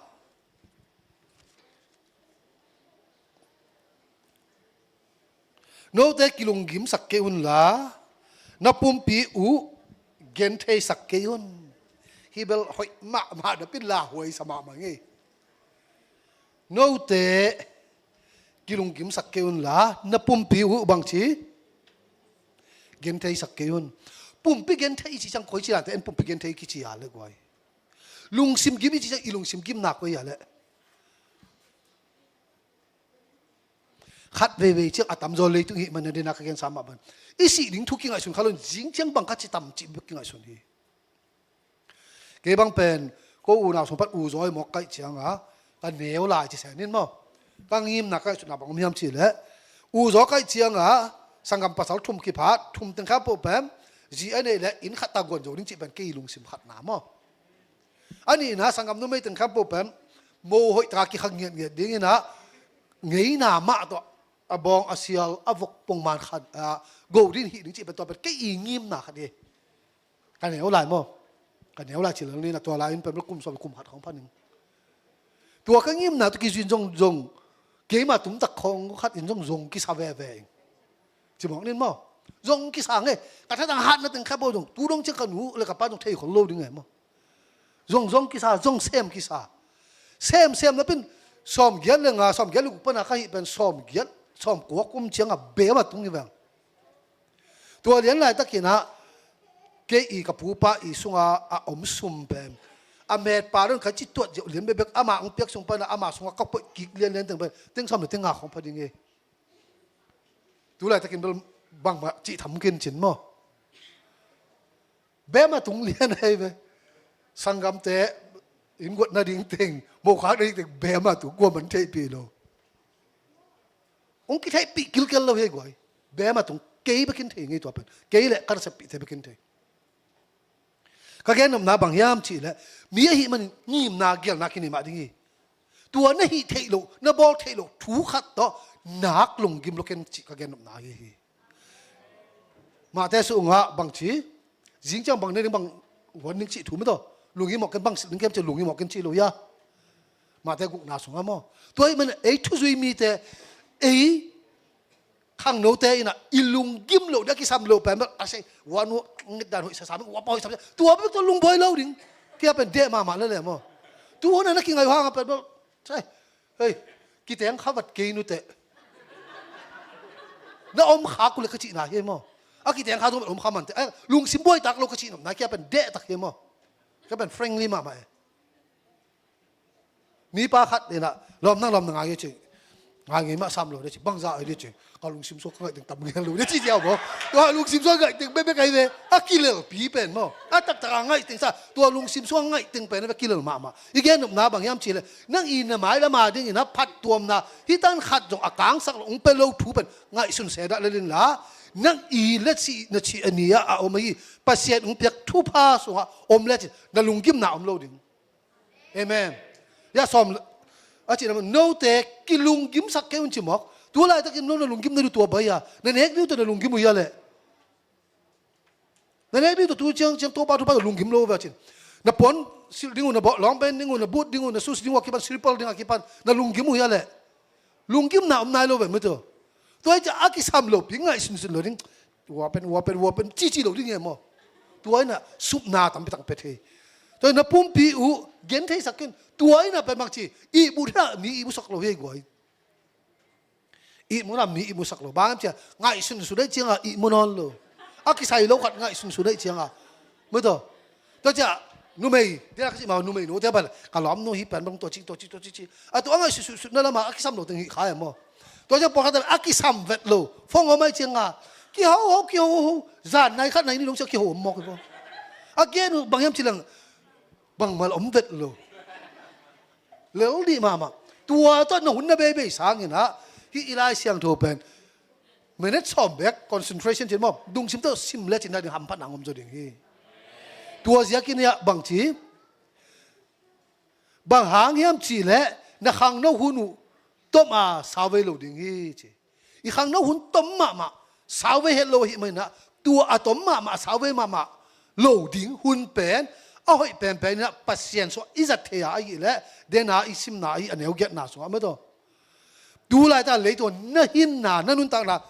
Note kilunggimsak kei unla, na pumpi uh gentheisak kei un. Hih bel hoih mahmah, na pin lauhuai sa mahmah ngei. Note Kilunggimsak kei un la, na pumpi uh bangci gentheisak kei un. Pumpi genthei i ci ciang koi ci lante en pumpi genthei kici a le guai. Lungsim gim i ci ciang i lungsim gimna koi a le. Khat veivei ciang a tamzaw leitung i hih man a dena ka gensa mah ban. I sih ding thu kingaihsun kha lo in zing ciang bang kha ci tam cih bek kingaihsun hi. Kei bang pen ko unau sung pan u zawi mawk kaih cianga ka neu lai ci sen in maw? Ka ngimna ka ngaihsutna bang om hiam cih leh u zaw kaih cianga sanggam pasal thum kiphat thum teng kha poh pen zi a neih leh inn khat ta guan zo ding cih pen kei lungsim khatna maw? A nihna sanggam numei teng kha poh pen mo hoih taka kikha ngiatngiat dinginah ngeina mah tawh a bawng a sial a vok pongman khat go din hih ding cih pen tua pen kei i ngimna khat hi. Ka neu lai maw? Ka neu lai ci lel ni na tua lai in pen kum sawm kum khat khawng phaning. Tua ka ngimna tu kizui in zong zong keima tumtak khawng khat in zong zong kisa veve in. Ci mawk nin maw? Zong kisa nge. Ka thatang hatna teng kha bo zong tu dong ciang ka nu le ka pa zong thei khol lo ding nge maw? Zong zong kisa zong sem kisa. Sem sem na pin sawm giat le nga sawm giat le guk pana ka hih pen sawm giat sawm kuak kum cianga bema tung hi veng. Tua lian laitakinah kei i ka pupa i sunga a om sum pen a metpa don ka ci tuat ziau lian bekbek ama hong piak sung pana ama sunga ka poih kik lianlian teng pen teng sawm le teng nga khawng pha ding hi. Tu laitakin bel bangmah cih tham kin cin maw? Bema tung lian hei ve. Sanggamte innguat nading teng mokhak nading teng bema tung kua man theihpih lo. Hong kitheihpih kilkel lo hi guai. Bema tung kei bekin thei ngei tua pen kei le ka naseppihte bekin thei. Ka gennopna bang hiam cihleh mi ahih manin ngimna gialna kinei mah ding hi. Tua na hih theih loh na bawl theih loh thu khat tawh nak lunggim lo ken cih ka gennopna hi hi. Mahte sungah bangci zing ciang bang ne ding bang huan ding cih thu mah tawh lunggim awk ken bang silh ding kem cih lunggim awk ken cih lo ia. Mahte gukna sungah maw? Tua ahih manin ei thuzui mite ei khangnote inah i lunggim loh ding a kisam loh pen bel a sei ua nu ngit dan hoih sasa mik ua pa hoih sam tua bek tua lungbuai lo ding. Kia pen deh mahmah lele maw? Tu hona na kingai hanga pen bel sei hei kiteng kha vat kei nute. Na om kha kule ka cihna hi maw? A kiteng kha tu om kha mante lungsim buai tak lo ka cihnopna kia pen deh tak hi maw? Ka pen frankly mahmah e. Mipa khat inah lawm nang lawm na ngai ci. Ngai ngei mah sam lo de ci bangza ai de ci. Ka lungsim suak ka ngaih teng tam ngian lo de ci ziau bo. Tua lungsim suak ngaih teng bekbek ai ve a kilelpi pen maw? A taktak a ngaih teng sa tua lungsim suak ngaih teng pen a kilel mahmah. I gennopna bang hiam cihleh nang i na mai lama ding inah phattuamna hitan khat zong a kangsak lo hong pe lo thu pen ngaihsun sedah lelin la nang i le cih na cih a ni ah a om ahi Pasian hong piak thupha sungah om le ci na lunggimna om lo ding. Amen. Ya sawm a cih na note kilunggimsak kei un ci mawk. Tu laitakin no na lunggim na du tua bai a na nek ni uh tawh na lunggim uh hia leh. Na nek ni uh tawh tu ciang ciang topa topa tawh lunggim lo ve a cin. Na puan silh ding uh na bawh lawng pen ding uh na but ding uh na sus ding uh a kipan siripal ding a kipan na lunggim uh hia leh. Lunggimna om nai lo ve mah tawh. Tua hi ciah a kisam lopi ngaihsunsun lo ding. Ua pen ua pen ua pen cici lo ding e maw? Tua inah supna tampi tak pia thei. Tua inah pumpi uh gentheisak kin tua inah pen bangci ihmu dena mi ihmusak lo hi guai. Ihmu dena mi ihmusak lo bang cia ngaihsunsun dei cianga ihmu nawn lo. A kisai lo khat ngaihsunsun dei cianga mah tawh. Tua ciah numei tia ka cih ma numei nu tia bal ka lawm nu hi pen bang tua cih tua cih tua cih cih a tua a ngaihsut sut sut na lama a kisam lo teng hi kha em maw? Tua ciah pawlkhat a kisam vet lo fong om ai cianga kiho ho kiho ho zan nai khat nai ni dong ciah kiho om mawk hi maw? A gen uh bang hiam ci leng bangmal om vet lo. Lel dih mahmah. Tua tawh na hun na beibei sanginah hih i Lai Siangtho pen minute sawm bek concentration cin maw? Dungsim tawh sim le cin na ding hamphatna ngom zaw ding hi. Tua ziakin iah bangci bang hang hiam cihleh na khangno hun uh tom a sauvei lo ding hi ci. I khangno hun tom mahmah sauvei het lo ahih maninah tua a tom mahmah sauvei mahmah lo ding hun pen a hoih penpen inah Pasian suah i zat thei a ahihleh dena i simna ahi a neugiatna sungah mah tawh. Tu laita leitungah na hinna na nuntakna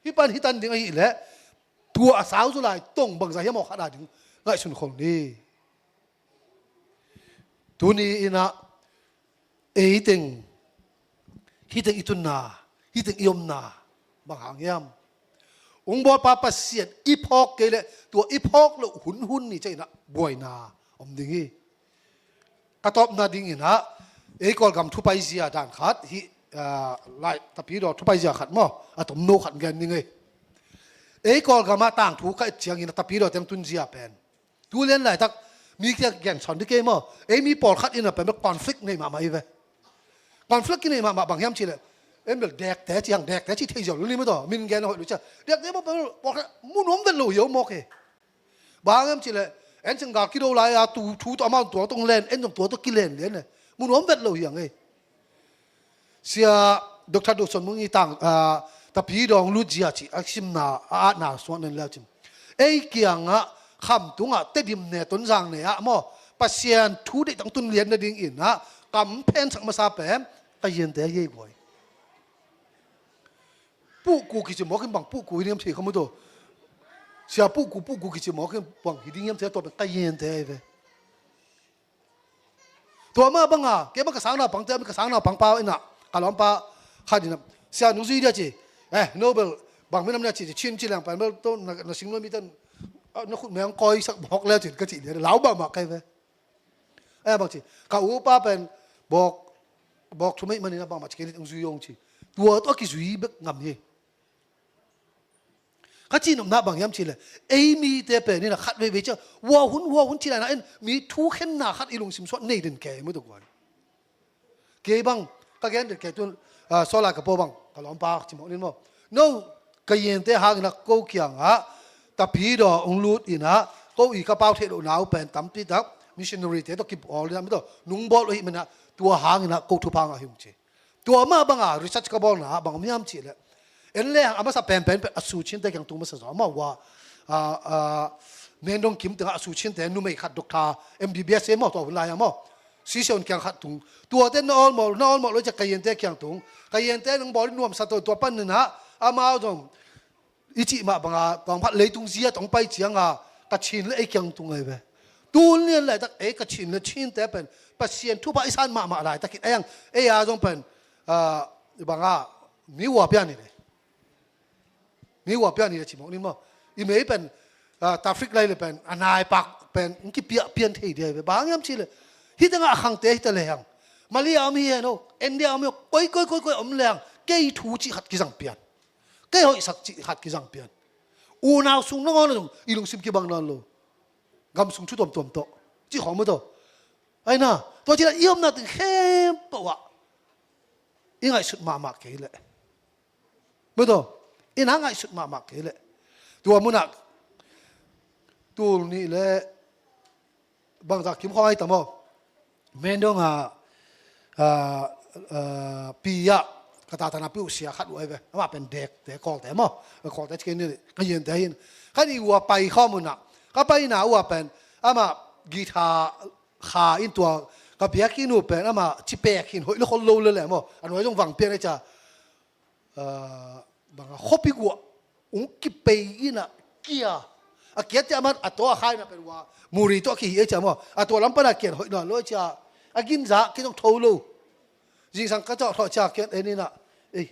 hih pan hitan ding ahihleh tua a sauzu lai tong bangza hiam aw khat a ding ngaihsun khol ni. Tuni inah eiteng Hih teng i tunna, hih teng i omna bang hang hiam? Ung bawlpa Pasian i phawk kei leh tua i phawk loh hunhun ni ciangin ah buaina om ding hi. Ka tawpna dingin ah ei Kawlgam thupaizia dan khat hih, ah, lai tapidaw thupaizia khat maw, a tomno khat gen ding hi. Ei Kawlgam ah tangthu ka et ciangin a tapidaw teng tunzia pen tu lian laitak mi kia gen sawn ding kei maw? Ei mi pawlkhat in a pen bel conflict nei mahmah hi ve. Conflict kinei mahmah bang hiam cih leh, en bel dekte ci hang, dekte ci thei ziau lo ni maw taw, min gen a hoih lo ciang dekte maw pen bel pawlkhat mu nuam vet lo hi a om mawk hi. Bang hang hiam cih leh en ciang gal kido lai a tu thu tawh amau tua tawh len, en zong tua tawh kilen lian e, mu nuam vet lo hi hang e. Sia Doctor Doson Mung i tang, ah, Tapidaw lutzia cih a simna a atna suah nen leu cin, ei kiangah Khamtung ah, Tedim ne, Tonzang ne ah maw, Pasian thu deih tang tun lian nadingin ah kam phensak masa pen ka yiante hi ei guai. Puhku kici mawk in bang puhku hi ding hiam thei kha mu taw. Sia puhku, puhku kici mawk in bang hi ding hiam thei, tua pen ka yiante hi ve. Tua mah banga kei bang ka sang naupangte, ka sang naupangpa in ah ka lawmpa khat in ah, sia nung zui dia ci. Eh, no bel bang minam nia ci, ci Chin ci leng pen bel to na, na singluan mite in, ah, na khut meng kawi sak mawk leu cin ka cih lian lau mahmah kei ve. Eh, bang ci, ka upa pen bawk, bawk thumeih manin ah bangmah ci kei ni, hong zui ung ci. Tua tawh a kizui bek ngam hi. Ka cihnopna bang hiam cih leh ei mite pen in ah khat veivei ciang hua hun, hua hun ci lai-in ah en mi thukhenna khat i lungsim sungah nei den kei mu taw guai. Kei bang ka gen den kei tun, ah, sawlai ka pua bang ka lawmpa ci mawk nin maw. No, ka yiante hangin ah ko kiangah Tapidaw hong lut in ah ko i ka pau theih lohna uh pen tampi tak missionary-te tawh kibawl in ah mi tawh nung bawl uh ahih manin ah tua hangin ah ko thupha ngah hi ung ci. Tua mah banga research ka bawlna ah bang om hiam cih leh, en lehang a masa penpen pen a suchinte kiang tung masa zaw, amau uh a, ah, ah, Mendong Kim tengah a suchinte numei khat doctor M B B S e maw, tua hun lai-a maw, sisiaun kiang khat tung. Tuate na awlmawh, na awlmawh lo ciah ka yiante kiang tung. Ka yiante nang bawl in nuamsa tawh, tua panin ah amau zong i cih mah banga tawngphat leitung zia tawng pai cianga Kachin le ei kiang tung ahi ve. Tun lian laitak ei Kachin le Chinte pen Pasian thupha i san mahmah laitakin ei ang, ei a zong pen, ah, banga mi ua pian hi le, mi ua pian hi le ci mawk ni maw. I mei pen, ah, Tafrik lai le pen a naipak pen hong kipiah pian thei dia ahi ve. Bang hiam cih leh hih tengah a khangte hi ta lehang, Malaysia om hi hen aw, India om hi aw, koi koi koi koi om lehang kei thu cih khat kizang pian. Kei hoihsak cih khat kizang pian. Unau sung nangawn ah zong i lungsim kibang nawn lo. Gam sung thu tuamtuam tawh cih khawng mu taw. Ahi na, tua cih leh i omna teng khempeuh ah i ngaihsut mahmah kei leh, mu taw, i na ngaihsut mahmah kei leh, tua munah tul nih le bangzah kim khawng ahi tam aw. Mendong a, ah, ah, pi ah ka tatana pi uh sia khat uh ahi ve. Amah pen dekte, Kawlte maw. Kawlte ci kei ni, ka yiante hi in. Ka nih uh a pai khawm un ah, ka paina uh a pen amah guitar kha in, tua ka biakinn uh pen amah ci pek hi in, hoih le khol lo le leh maw, a nuai zong vang pian ahi cia. Ah, banga khuapi guah hong kipei in ah kia. A kiat ciah man a taw a kha in ah pen ua muri tawh a kihih ahi cia maw. A tua lam pan a kiat hoih nawn lo ahi cia. A ginza kei zong tho lo. Zingsang ka cawh thawh cia kiat en in ah, ei,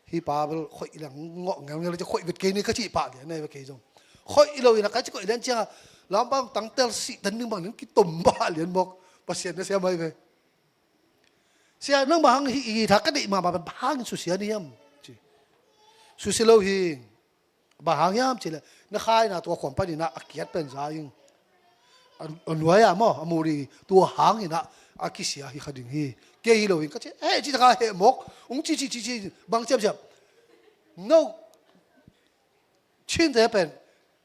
hih pa bel khoih leng ngawh ngelngel ahi cia, khoih vet kei ni ka cih pah lian ahi ve kei zong. Khoih lo in ah ka ci koih lian ciang a, lam bang tangtel sih ten ding bang ding kitom pah lian mawk. Pasian na siam ahi ve. Sia, nang bang hang hih, hih tha ka deih mahmah pen bang hangin susia ni hiam? Ci. Susia lo hi. Bang hang hiam cih leh na khaina tua khuam panin ah a kiat pen za ing. A, a nuai ah maw, a muri tua hangin ah a kisia hi kha ding hi. Kei hi lo in ka ci, eh, ci taka heh mawk. Hong ci, ci, ci, ci, bang ciamciam. No. Chinte pen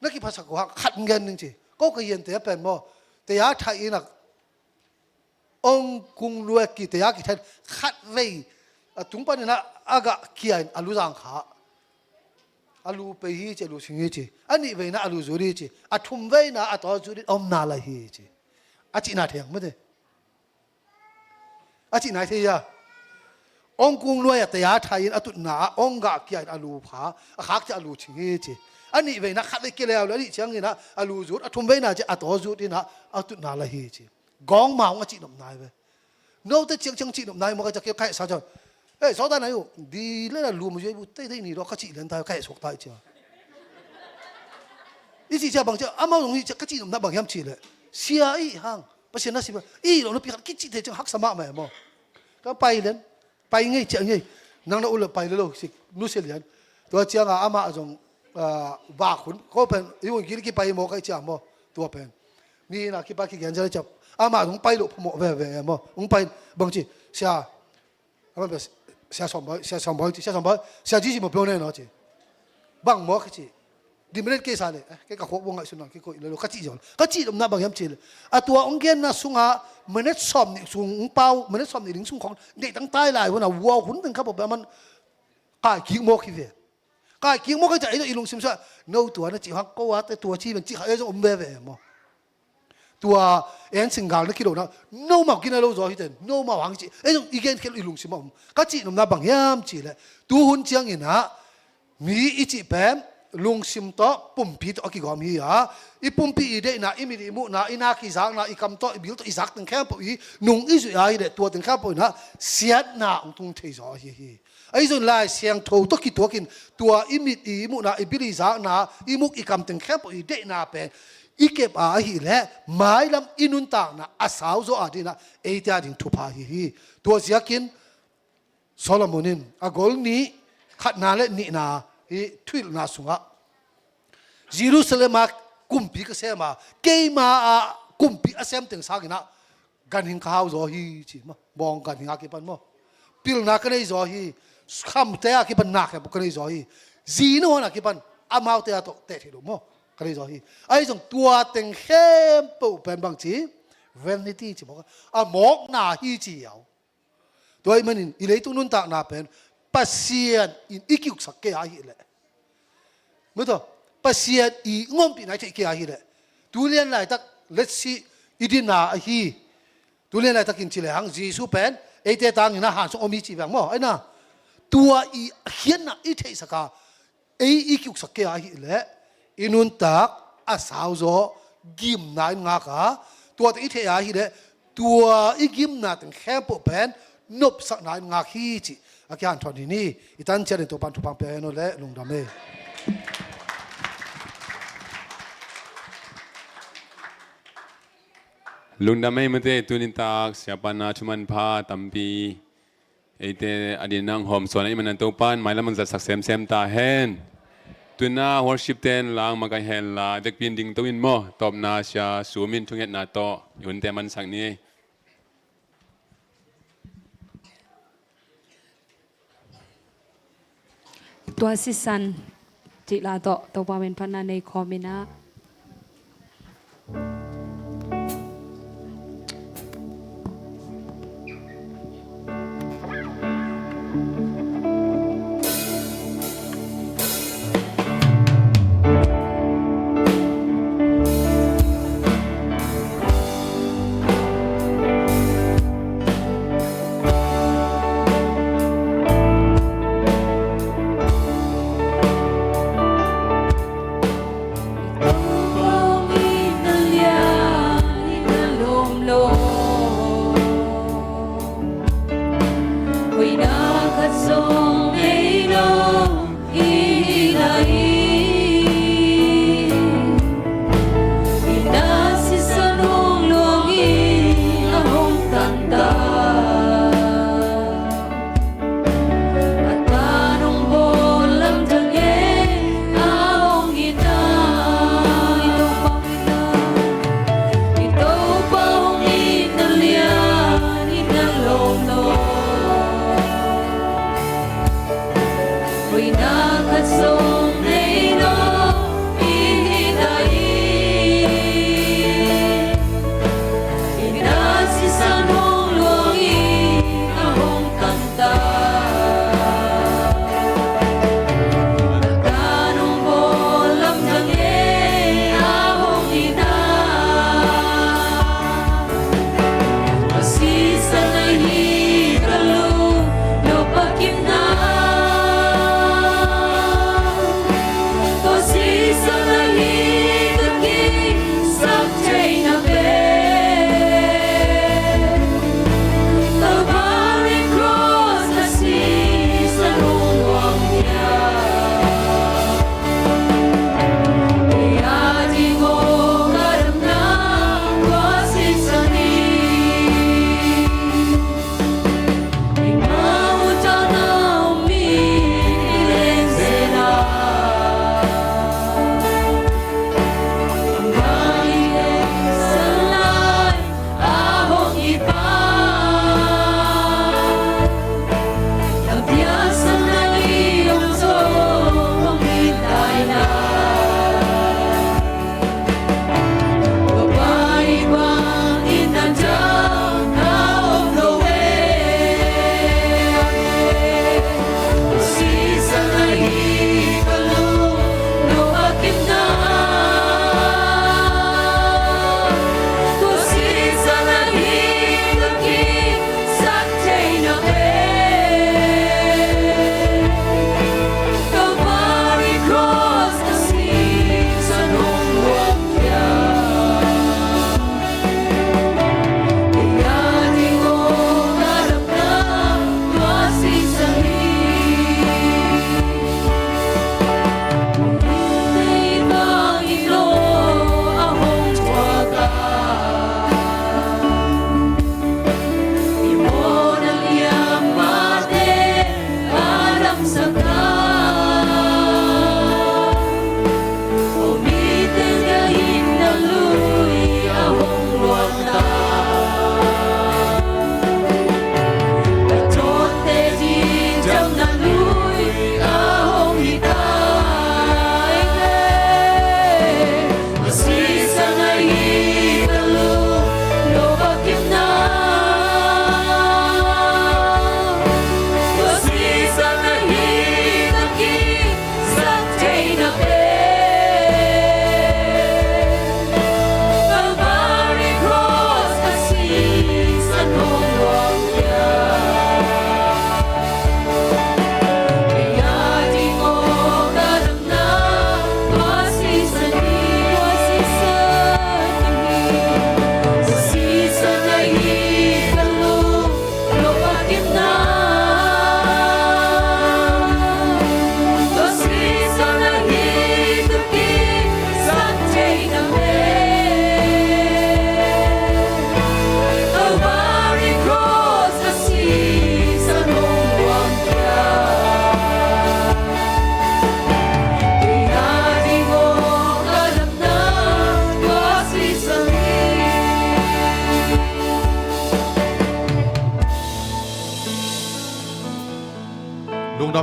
na kiphasak uh hang khat gen ning ci. Ko ka yiante pen maw, teya thah in ah ong kung luek ki teya kithen khat vei a tung panin ah a gah kia in a lu zang kha. A lu pei hi ci, a lu sing hi ci. A nih veina a lu zut hi ci. A thum veina a taw zut in omna lai hi ci. A cihna theng mate. A cihna i thei a. Ong kung luai a teya thah in a tutna ah ong gah kia in a lu pha, a khak ciah a lu ching hi ci. A nih veina khat vei kia leu le a nih ciangin ah a lu zut, a thum veina ci a taw zut in ah a tutna lai hi ci. Gawng maung a cihnopna hi ve. Note ciangciang cihnopna hi mawk a, ciah kia khaihsa ciang. Eh, sawta na yu di le la lu mu yu bu tei tei ni lo ka ci len ta ka e sok ta i cia. I ci cia bang cia amau zong i cia ka ci nopna bang hiam ci le. Sia i hang Pasian na si ba i lo na pi khat ki ci te ciang haksa mahmah e maw. Ka pai len. Pai ngei ciah ngei. Nang na ul le pai le lo si nu sia lian. Tua cianga amah zong vak hun ko pen i hun kil kipai maw kai ciah maw. Tua pen mi na kipa kigen cia le ciah amah zong pai loh phamawh veve e maw. Hong pai bangci sia. Amah pen sia sawm bawi sia sawm bawi ci sia sawm bawi sia ci ci maw pio ne no ci. Bang maw kici. Di minute kei sa le, eh, kei ka khuak buang ngaihsun nang kei koih le lo ka cih zaw. Ka cih lomna bang hiam cih le. A tua hong genna sungah minute sawm nih sung hong pau, minute sawm nih ding sung khong neih tang tai lai hun a wow hun teng kha pawh pia man kai kik mawk hi ve. Kai kik mawk hi cah ei zong i lungsim suah no tua na cih hang ko a te tua ci bang cih kha ei zong om veve maw. Tua en singgal na kilona nomau kina lo zaw hiten nomau hang ci ei zong i gen khel i lungsim a om ka cih nomna bang hiam ci le tu hun ciangin ah mi i cih pen lungsim tawh pumpi tawh a kigawm hi a i pumpi i deihna i mit i muhna i nak i zakna i kam tawh i bil tawh i zak teng khempeuh i nung i zuih a hi le tua teng khempeuh inah siatna hong tung thei zaw ahi hi. Ahi zong Lai Siangtho tawh kituakin tua i mit i muhna i bil i zakna i muk i kam teng khempeuh i deihna pen i kep a ahih leh mailam i nuntakna a sau zaw a dinah eite a ding thupha hi hi. Tua ziakin Solomon in a gol nih khatna le nihna hi thuhilhna sungah Jerusalem ah kumpi ka sem a keima ah kumpi a sem teng sanginah ganhing ka hau zaw hi ci maw. Bawng ganhing a kipan maw pilna ka nei zaw hi. Khamte a kipan nak hepuk ka nei zaw hi. Zina huan a kipan amaute a tawh teh theih loh maw ka nei zaw hi. Ahi zong tua teng khempeuh pen bang ci vanity ci maw a mawkna hi ci au. Tua ahih manin i leitung nuntakna pen Pasian in i kiuksak kei ahih leh Mawtaw Pasian i ngompihna i theih kei ahih leh tu lian laitak letsi i dinna ahi. Tu lian laitakin ci lehang Jesu pen eite tangin a hansong om hi ci veng maw aina tua i khiatna i theihsaka ei i kiuksak kei ahih leh i nuntak a sauzaw gimna in ngaka tuate i theih ahih leh tua i gimna teng khempeuh pen nopsakna in ngak hi cih a kihanthawn hi ni. I tancianin Topan thupha pia hen aw le lungdam ei. Lungdam ei mate tunintak siapana thumanpha tampi eite a din nang hawm suan a i manan Topan mailam ang zatsak semsem ta hen. Tuna worship ten lang makai hen la vekpin ding to in maw tawpna sia sumin thungetna tawh i hunte mansak ni ei. Tua sisan cihla tawh Topa min phatna nei khawm inah.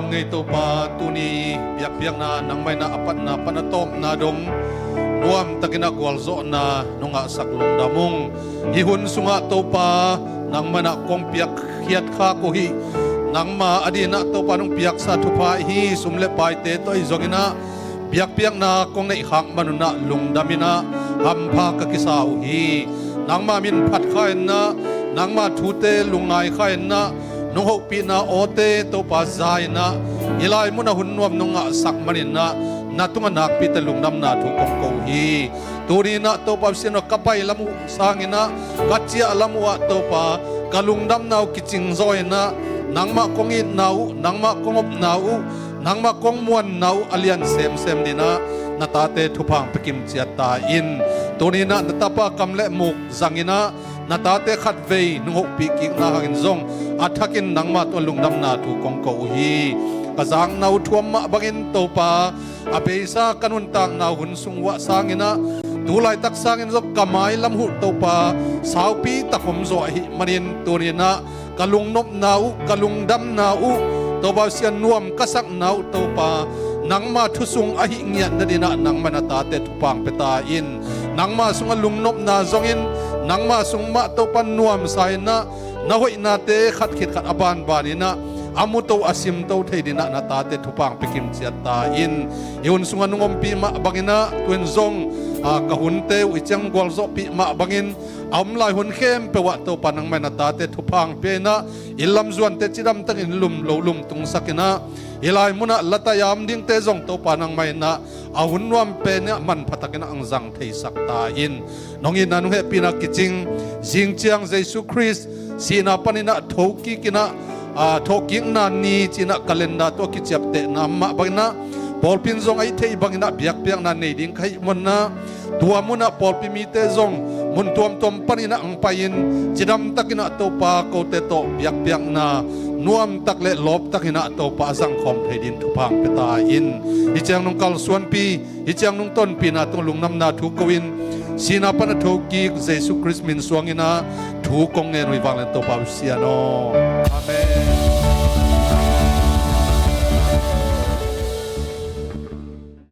Ngei Topa, tuni biakpiakna nangmah in ah a patna pan a tawpna dong nuamtakin ah gualzawhna nong ngahsak lungdam ung. Hih hun sungah Topa, nangmah in ah kong piakkhiat khak uh hi. Nangmah adingin ah Topa nong piaksa thupha hi. Sum le paite tawh ahi zongin ah biakpiakna kong neih khak man un ah lungdam in ah hampha ka kisa uh hi. Nangmah min phat kha in ah, nangmah thute lungngai kha in ah, nong hopihna awte Topa za in ah, hih lai munah hun nuam nong ngahsak manin ah, na tungah nakpite lungdamna thu kong ko uh hi. Tuni in ah Topa Pasian aw, ka pai lam uh sangin ah, ka ciah lam uh ah Topa, ka lungdamna uh kicing zaw in ah, nangmah kong itna uh, nangmah kong opna uh, nangmah kong muanna uh a lian semsem dingin ah na tate thupha hong pia kimciat ta in. Tuni in ah na tapa kam le muk zangin ah, na tate khatvei nong hopih kikna hangin zong a thakin nangmah tungah lungdamna thu kong ko uh hi. Ka zakna uh thuam mah bangin Topa, a beisa ka nuntakna uh hun sung uh ah sangin ah, tu laitak sangin zong ka mailam uh Topa, saupi tak om zaw ahih manin tuni in ah ka lungnopna uh, ka lungdamna uh, Topa Pasian, nuam ka sakna uh Topa, nangmah thu sung ahih ngiat nadingin ah nangmah na tate thupha hong pia ta in. Nangmah sungah lungnopna zongin, nangmah sung mah Topa nuamsa in ah, na hoihnate khat khit khat a banban in ah a muto a simto thei dingin ah na tate thupha hong pia kimciat ta in. Hih hun sungah nong ompih mah bangin ah tu-in zong, a, ka hunte uh hih ciang gualzawhpih mah bangin, a om lai hun khempeuh ah Topa nangmah in na tate thupha hong pia in ah, inn lam zuante cidamtakin lum lo lumtungsak in ah, hih lai munah lata-a om dingte zong Topa nangmah in ah a hun nuam pen in ah manpha takin ah hong zang theisak ta in. Nong itna nong hehpihna kicing, zing ciang Jesu Khrist sihna panin ah thokik in ah, a, thokikna ni ci-in ah calendar tawh a kiciaptehna mah bangin ah, pawlpi in zong a hih theih bangin ah biakpiakna nei ding ka hih manin ah, tua munah pawlpi mite zong mun tuamtuam panin ah hong pai-in, cidamtakin ah Topa kote tawh biakpiakna nuamtak le lawptakin ah Topa a zangkhawm thei dingin thupha hong pia ta in. Hih ciang nong kalsuanpih, hih ciang nong tonpihna tungah lungdamna thu ko-in, sihna pan a thokik Jesu Khrist min suangin ah thu kong ngen uh hi, vanglian Topa Pasian aw.